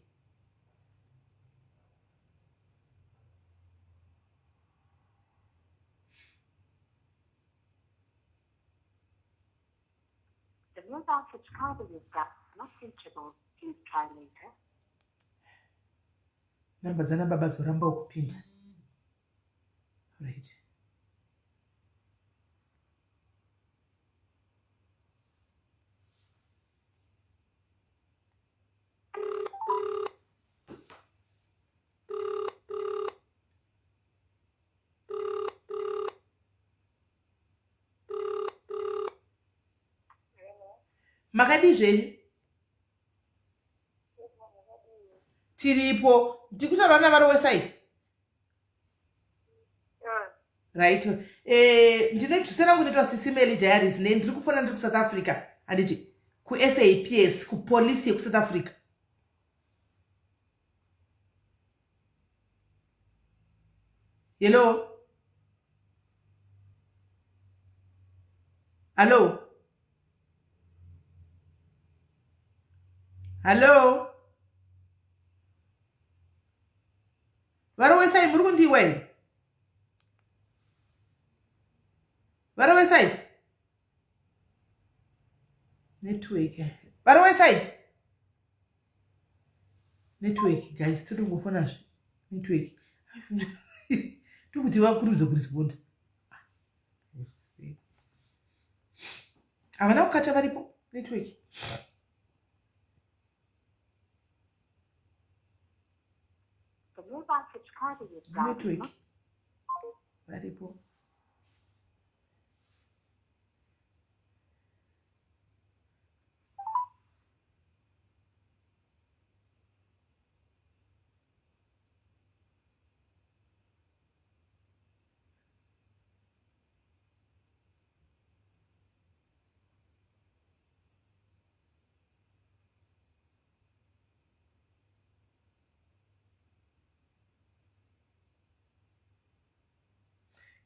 The mobile subscriber you've got is not reachable. Please try later. Namba dzana baba dzoramba kupinda. Right. Makadii zvenyu? Tiripo. Ndikutaura navarowesai. Right. Ndine dhuse rangu ndinoitwa Sisimeli Diaries ne ndiri kufona ndiri kuSouth Africa handiti kuSAPS kupolisi yekuSouth Africa. Hello? Hallo? Hallo? Varowesai muri kundiwa here? Varowesai? Network. Varowesai? Network guys, totongofonazve. Network. Tokuti vakurumidza kuresponda. Havana kukata varipo network. Network. Varipo.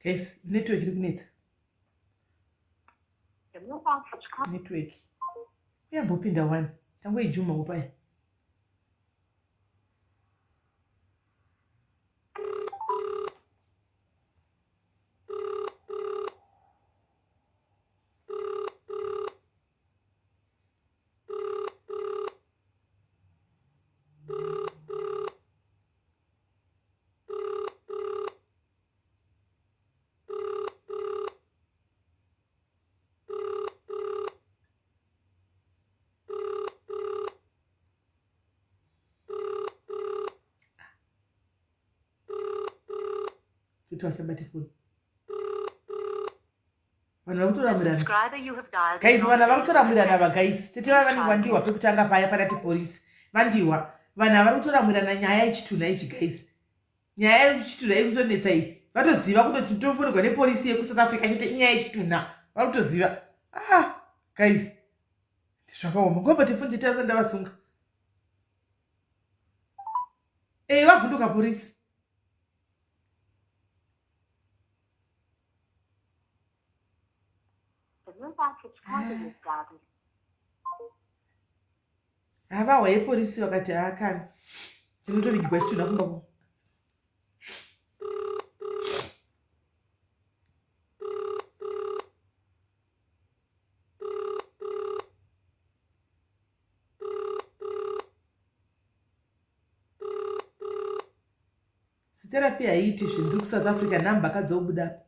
Guys, network iri kunetsa. Network. Uyambopinda one. Tangoijuma kupaya. Tete vachabate foni. Vanhu vari kutoramwirana. Guys, vanhu vari kutoramwirana ava guys. Tete vava vanenge vandiwa pekutanga paya panati polisi. Vandiwa. Vanhu ava vari kutoramwirana nyaya yechitunha ichi guys. Nyaya yechitunha iri kutonetsa iyi. Vatoziva kutoti tofonegwa nepolisi yekuSouth Africa chete inyaya yechitunha. Vari kutoziva. Ah, guys. Zvakaoma. Ngobate foni tete vasati ndavasunga. Eh, vavhunduka polisi. Havahwa yepolisi vakati haakani tinotovigirwa chitunha kumba ko. Therapy haiiti zvinhu ndiri kuSouth Africa number kadzobuda.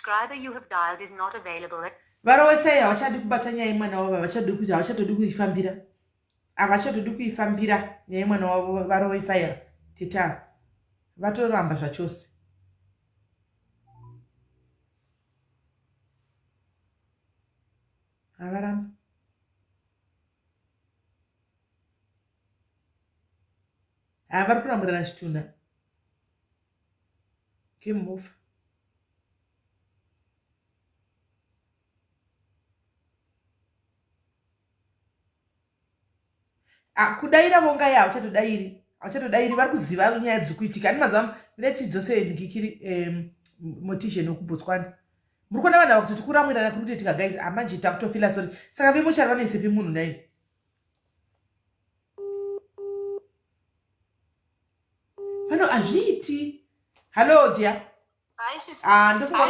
subscriber you have dialed is not available at Varowesai havachadi kubata nyaya yemwana wavo, havachadi kuti havachatodi kuifambira. Havachatodi kuifambira nyaya yemwana wavo varowesai ava. Tete ava. Vatoramba zvachose. Havaramba. Haa vari kuramurana chitunha. Game over. Ah, kudaira vonga ya havachatodairi havachatodairi vari kuziva nyaya dziri kuitika ani mazuva mira tidzose ndikikiri um, motishen wekubotswana muri kuona vanhu ava kutoti kuramwirana kuri kutoitika guys amanje ah, takutofila sorry saka vemochari vanoisepi munhu nai pano hazviiti hallo dear ah, ndofunga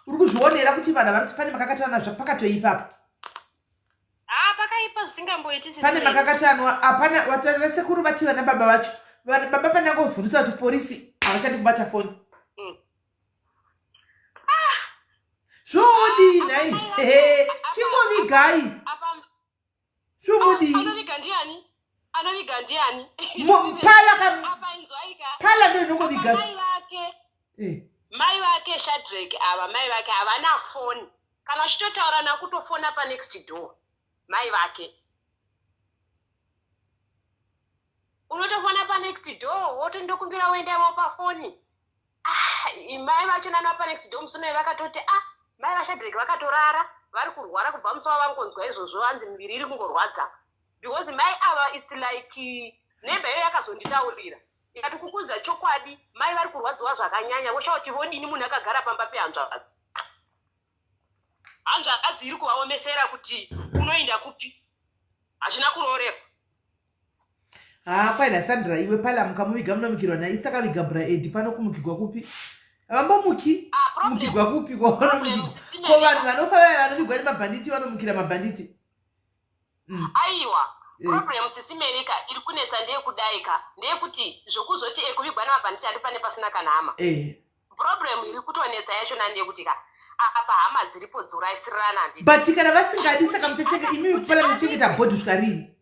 uri kuzvionera kuti vanhu vari pane makakatanwa pakatoipa apa ah, pakaipa zvisingamboiti pane makakatanwa hapana vataura sekuru vati vana baba vacho baba panangovhundusa kuti porisi havachadi kubata foni mm. ah! zvodii nhai chingovigai Chomudii? Anoviga ndiani? Anoviga ndiani? Pala ka Apa inzwaika. Pala ndiyo inongoviga. Mai vake. Eh. Mai vake Shadrack ava mai vake havana phone. Kana uchitotaura nakutofona pa next door. Mai vake. Unotofona pa next door woti ndokumbira uende avo pafoni. Ah, mai vacho nana panext door musi unoyi vakatoti ah mai vashadrek vakatorara vari kurwara kubva musi wavangonzwa izvozvo hanzi miviri iri kungorwadza because mai ava its like neighbor iyo yakazonditaurira ikati kukuudza chokwadi mai vari kurwadziwa zvakanyanya vosha kuti vodini munhu akagara pamba pehanzvadzi hanzvadzi iri kuvaomesera kuti unoinda kupi hazvina kuroorerwa haa kwaina sandra iwe pala mukamuviga munomukirwa naisi takaviga bra edi pano kumukigwa kupi havambomuki ah, mukigwa kupi kwavanomukigwa ko vanhu vanofa vaya vanovigwa nemabhanditi vanomukira mabhanditi mm. aiwa eh. problem sisi merika iri kunetsa ndeyekudaika ndeyekuti zvokuzoti ekuvigwa nemabhanditi andi pane pasina kana hama eh. Problem iri kutonetsa yachona ndeyekuti ka apa hama dziripo dzoraisirana handiti. But kana vasingadi saka muchachenge imimi kupala muchachengeta bhodhi kusvika rini?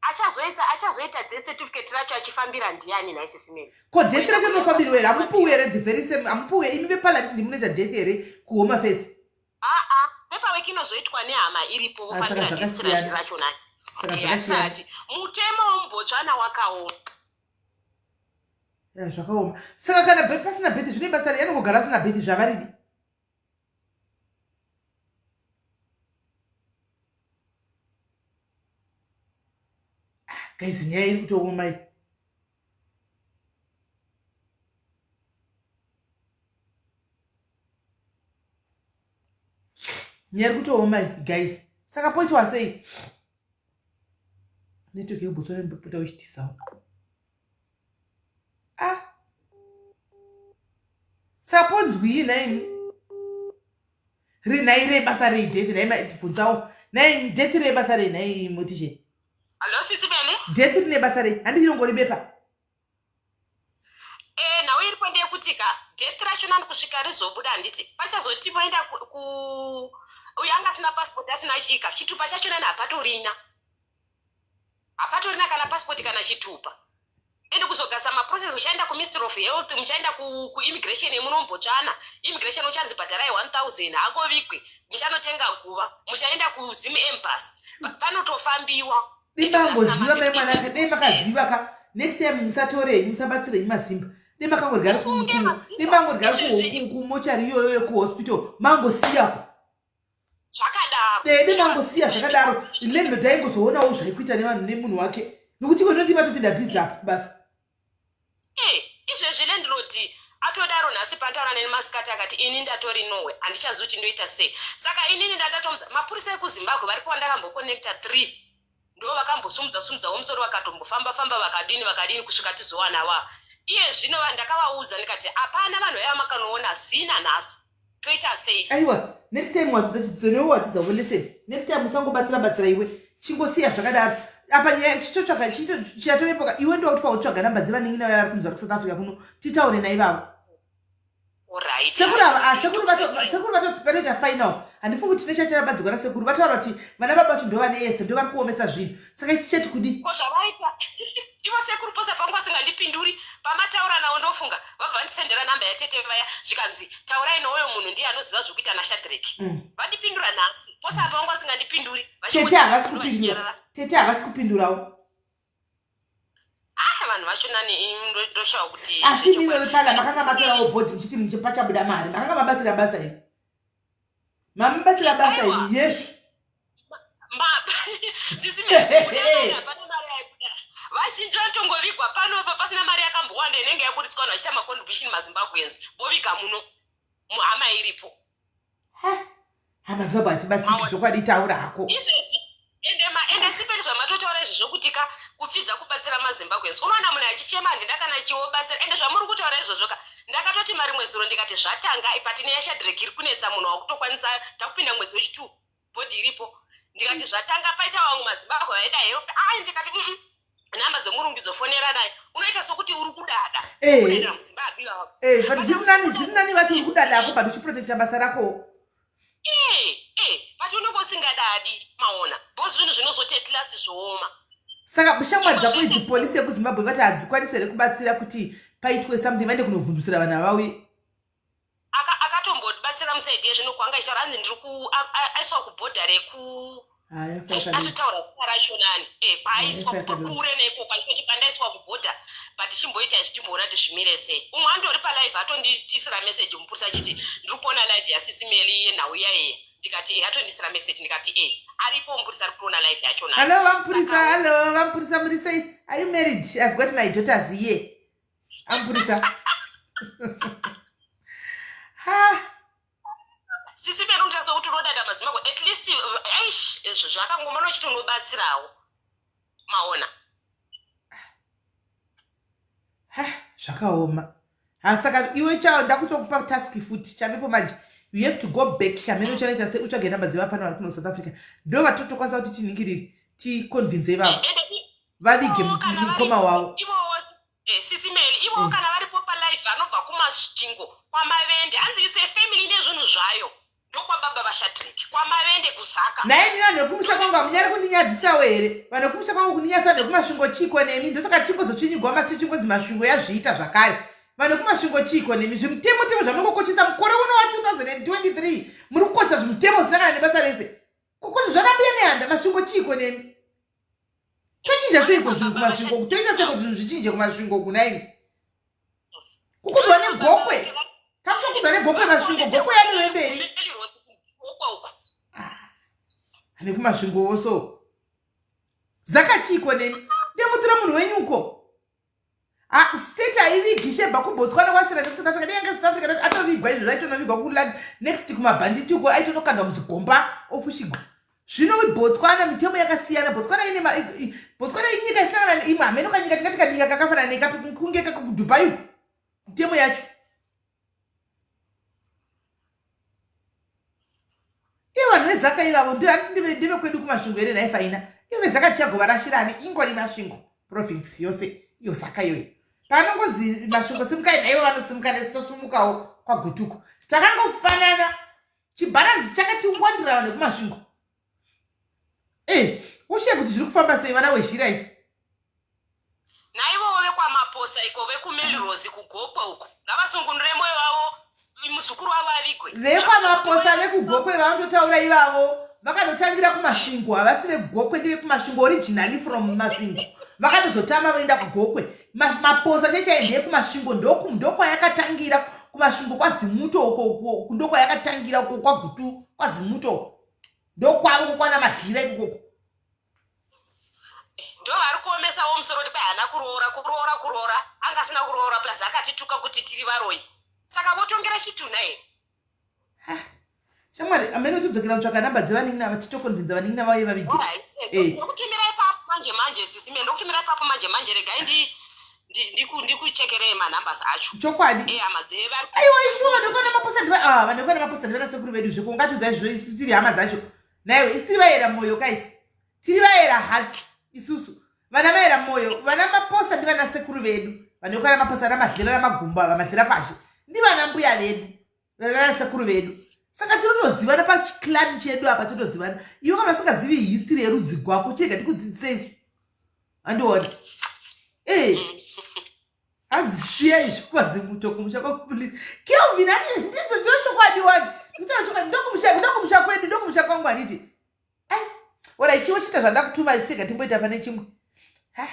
Achazoisa achazoita death certificate racho achifambira ndiani nhai sisi Mary? Ko death racho rinofambirwa here? Hamupuwi here the very same hamupuwi imi veparliament ndimunoita death here kuhome affairs? Aa paperwork inozoitwa nehama iripo Ah, saka vofambira death zvakasiyana. racho nhai. Saka Eh, zvakasiyana. Asati mutemo wemuBotswana wakaoma. Eh, zvakaoma saka kana pasina birth zvine basa rei anongogara asina birth zvavaridi ah, guys nyaya iri kutooma iyi nyaya iri kutooma iyi guys saka poitwa sei network yekubotswana inombopota uchitisawo ah saka ponzwii nhaimi rinhai rei basa rei death nhai maibvunzawo nhai death rei basa rei nhai motishe Hello, sisi Bele. Death rine basa rei handi chinongori bepa Eh, nhau iripo ndeyekuti ka death racho nani kusvika rizobuda handiti pachazoti voenda ku, ku uyo anga asina passport asina chika chitupa chacho nani hapatorina hapatorina kana passport kana chitupa ende kuzogasa maprocess uchaenda kuministry of health muchaenda kuimmigration ku yemuno mubotswana immigration uchanzi bhadharai 1000 hakovigwe muchanotenga guva muchaenda kuzim embassy panotofambiwa Dai makangoziva mai mwana ake dai makaziva ka next time musatorei musabatsirei masimba dai makangorya dai mangorya kumochari iyoyo yekuhospital mangosiyako zvakadaro dai mangosiya zvakadaro landlord aingozoonawo zvaikuita nevanhu nemunhu wake nokuti iwe noti vatopinda busy apo basa Eh, izvezvi landlord atodaro nhasi pantaura neni masikati akati ini ndatori nowe handichazivi kuti ndoita sei saka inini ndandatomuza mapurisa ekuzimbabwe varipo vandakamboconnecta 3 ndo vakambosumudza sumudzawo musoro vakatombofamba famba vakadini vakadini kusvika tizowana wa iye zvino ndakavaudza ndikati hapana vanhu vaiva makanoona zina nhasi toita sei aiwa next time wadzidza chidzidzo newe wadzidza wo lesson next time usangobatsira batsira iwe chingosiya zvakadaro apa nyaya chitotsvaga chatovepoka iwe ndokuti pautsvaga namba dzevanin'ina vaya vari kunzi vari kusouth africa kuno titaure naivavo Alright. haiti. Sekuru ava, ah, sekuru sekuru vatoita final. Handifungi kuti tine chacharabadzikwa nasekuru. Vataura kuti vana baba vacho ndo vane yese, ndo vari kuomesa zvinhu. Saka isi chati kudi? Ko zvavaita ivo sekuru pose pangu vasingandipinduri pamataura navo, ndofunga vabva vandisendera namba yatete vaya, zvikanzi taurai nouyo munhu, ndiye anoziva zvokuita naShadrek. Vandipindura nhasi, pose apa vangu vasingandipinduri. Tete havasi kupindura, tete havasi kupindurawo. Ah, vanhu vacho nani, ndoshawa kuti Asi imi vepala makanga matorawo bhodhi muchiti pachabuda mari, makanga mabatsira basa iri, mamubatsira basa iri yeshu. Sisi, hapana mari yaibuda. Vazhinji vanotongovigwa pano pa pasina mari yakambowanda inenge yaburitswa. Vanhu vachiita macontribution, maZimbabweans voviga muno muhama iripo. Hama Zimbabwe hatibatsiki zvokwadi, taura hako. Izvezvi ende siperi zvamatotaura izvi zvokuti ka kupfidza kubatsira maZimbabweans, unoona munhu achichema, handina kana chiwobatsira. Ende zvamuri kutaura izvozvo ka, ndakatoti marimwe zuro ndikati zvatanga patine yaShadrek iri kunetsa munhu wakutokwanisa, takupinda mwedzi wechi2, bhodhi iripo. Ndikati zvatanga paita vamwe maZimbabwe vaida help. Ai, ndikati namba dzomurungu dzofonera naye, unoita sokuti uri kudada kudadira muZimbabwe ivavo. But zviri nani vacho uri kudadako, but uchiprotecta basa rako. But unenge usingadadi, maona, because zvinhu zvinozoti at last zvooma. Saka shamwari dzako idzi, polisi yekuZimbabwe vati hadzikwanisi here kubatsira kuti paitwe something, vaende kunovhundusira vanhu avauye? Akatombobatsira musaidi yezvino kwanga ichitaura, hanzi ndiri aiswa kubhodha reku atotaura zita racho nani, paaiswa kure neikoko, achitoti pandaiswa kubhodha, but chimboita izvi timboona kuti zvimire sei. Umwe andori palive atondiisira message mupurisa achiti ndiri kuona live yaSisi Meli yenhau iyaiya. Ndikati e, atondisira message, ndikati e, aripo mupurisa ari kutoona live yacho nani. Hallo vamupurisa, hallo vamupurisa, muri sei? Are you married? I've got my daughters here, amupurisa. Ha. Sisi Meli, unotarisa kuti unodada maZimbabwe at least, aish, zvakangoma nochiti unobatsirawo, maona. Ha, zvakaoma. Ha, saka iwe chao ndakutokupa task futi chavepo manje. You have to go back kamene uchanoita sei, utsvage namba dzevafana vari kuno South Africa, ndo vatotokwanisa kuti tinhingiriri, ticonvince ivavo vavige mukoma wavo. Ivowo, Sisi Meli, ivowo kana varipo palive, vanobva kuMasvingo kwaMavende, hanzi ise family nezvinhu zvayo, ndokwababa vaShadrek kwaMavende kuZaka. Naimi vanhu vekumusha kwangu hamunyari kundinyadzisawo here? Vanhu vekumusha kwangu kundinyadzisa nekuMasvingo, chiko nemi? Ndosaka tingozotsvinyigwa masi, chingonzi Masvingo yazviita zvakare. Vanhu vekuMasvingo, chiko nemi? Zvimutemo temo zvamunongokoshesa mukore uno wa2023, muri kukoshesa zvimutemo zvisina kana nebasa rese, kukosha zvakambuya nehanda. Masvingo, chiko nemi? Tochinja seiko zvinhu kuMasvingo? Toita seiko zvinhu zvichinje kuMasvingo kunaini? Kukundwa neGokwe, takutokundwa neGokwe. Masvingo, Gokwe yamiwe mberi ane kuMasvingowo. So zakachiko nemi? Ndemutura munhu wenyu uko. Ah, state haivigi shebha kuBotswana kwasira nekuSouth Africa. Dai yange South Africa atovigwa izvo, zvaitonovigwa kuland next kumabhanditi uko, aitonokandwa muzigomba ofushigwa. Zvino Botswana mitemo yakasiyana. Botswana ine Botswana inyika isina kana imwe hameno kanyika, tingati kanyika kakafanana nekapi, kunge kakuDubai uko, mitemo yacho. Ivo vanhu veZaka ivavo handi ndevekwedu kuMasvingo here nhai Faina? Ivo veZaka tichagovarashirani, ingori Masvingo province yose iyo Zaka iyoyo. Panongozi Masvingo simukai, naivo vanosimuka, nesu tosumukawo kwaGutuku. Takangofanana, chibharanzi chakatiwandira vanhu vekuMasvingo. E, ushiye kuti zviri kufamba sei, vana wezhira isu. Naivowo vekwaMaposa iko, vekuMelrose kuGokwe uko, ngavasungunure mwoyo wavo, muzukuru wavo avigwe. VekwaMaposa vekuGokwe vanototaura ivavo vakanotangira kuMasvingo, havasi veGokwe, ndevekuMasvingo, originally from Masvingo, vakatozotama voenda kuGokwe. Maposa chechai ndeyekuMasvingo, ndokwayakatangira kuMasvingo kwaZimuto uko, ndokwayakatangira uko kwaGutu kwaZimuto uko, ndokwavo kukwana Madlira ikokoko. Ndo vari kuomesawo musoro kuti kwai haana kuroora, kuroora, kuroora, anga asina kuroora, plus akatituka kuti tiri varoyi, saka votongera chitunha here? Shamwari, amene utodzokera kutsvaka namba dzevanin'ina ava, titoconvinza vanin'ina vauye vavige. Ndokutumira ipapo manje manje, Sisi Me, ndokutumira ipapo manje manje. Regai ndikuchekerei manumbers acho. Chokwadi. Ehama dzevari. Aiwa, ishuwa, ndokwana Maposa ndiva, ah, vanokwana Maposa ndivana sekuru vedu zveko. Ungatiudza izvozvo isu tiri hama dzacho naiwe? Isu tiri vayera mwoyo kaisi, tiri vayera hats isusu, vana vayera mwoyo. Vana Maposa ndivana sekuru vedu, vanokwana Maposa, vana Madhlera namagumbo ava, Madhlera pashe, ndivana mbuya vedu. Vana sekuru vedu. Saka tinotozivana pachiclan chedu apa tinotozivana. Iwe kana usingazivi history yerudzi gwako chirega tikudzidzise isu. Andiona. Eh. Hanzi siya izvi kwazimuto kumusha kwakupolisi. Kelvin ati ndizvo ndiro chokwadi wani. Nditaura chokwadi ndokumusha ndokumusha kwedu ndokumusha kwangu handiti. Ai. Ora chiwo chiita zvandakutuma chega timboita pane chimwe. Ha.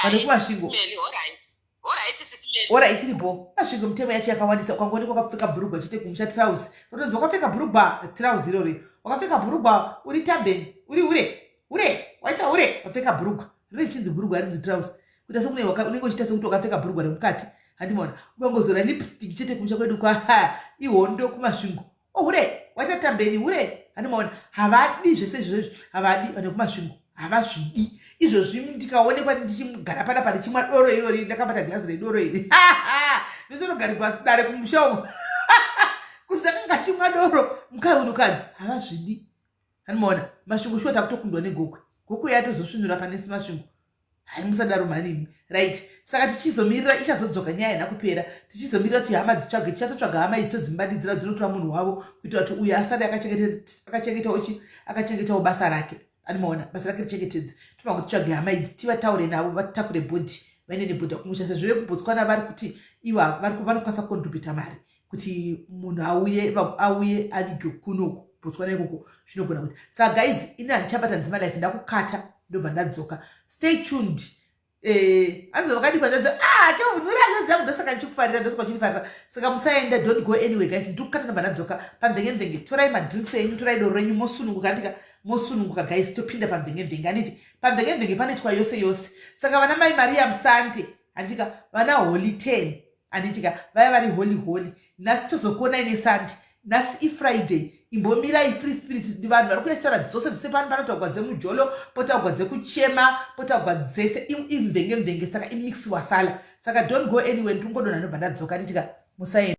Pane kumasvingo. Ora ichiri bho. Masvingo mitemo yacho yakawandisa ukangoonekwa wakapfeka bhurugwa chete kumusha trouse. Unotonzi wakapfeka bhurugwa trouse irori. Wakapfeka bhurugwa uri tabeni uri hure. Hure waita hure wapfeka bhurugwa. Rine richinzi bhurugwa rinzi trouse. Kuita sekunge unenge uchiita sekuti wakapfeka bhurugwa remukati. Handimaona. Ukangozora lipstick chete kumusha kwedu kwa ha ihondo kumasvingo. Oh, hure waita tambeni hure handimaona havadi zvese izvozvo havadi vanhu vekumasvingo havazvidi izvozvi ndikaonekwa ndichigara panapa ndichimwa doro irori ndakabata girazi redoro iri ndotonogarigwa dare kumusha uko kunze akanga achimwa doro mukaunukadzi havazvidi handimaona masvingo shuwa takutokundwa negokwe gokwe yatozosvinura pane masvingo Hai musadaro mhani imi. Right. Saka tichizomirira ichazodzoka nyaya haina kupera. Tichizomirira kuti hama dzitsvage tichatotsvaga hama idzi todzimbadidzira dzinotora munhu wavo kuitira kuti uyu asare akachengetawo chi akachengetawo basa rake. Animaona basa rake richengetedze. Tofanira kuti titsvage hama idzi tivataure navo vatakure bhodhi vaende nebhodhi kumusha sezvo vekuBotswana vari kuti ivo vanokwanisa kucontributa mari kuti munhu auye auye avigwe kunoku Botswana ikoko zvinogona kuti saka guys ini handichabata nzima life ndakukata ndobva ndadzoka stay tuned eh, hanzi vakadikwa zvanzi ah Kelvin uri hanzvadzi yangu ndosaka ndichikufarira ndosaka uchindifarira saka musaenda don't go anyway guys ndikukata ndobva ndadzoka pamvenge mvenge torai madrinks enyu torai doro renyu mosununguka andika mosununguka guys topinda pamvenge mvenge anditi pamvenge mvenge panoitwa yose yose saka vana mai Maria Musande anditika vana Holy 10 Handiti ka vaya vari holy holy nhasi tozokuonai nesandi nhasi ifriday imbomirai free spirit vanhu vari kuya chitaura dzose dzose pano panotaugwa dzemujolo potaugwa dzekuchema potaugwa dzese imvenge mvenge saka imix wasala saka don't go anywhere ndingodonha ndobva ndadzoka handiti ka musaenda.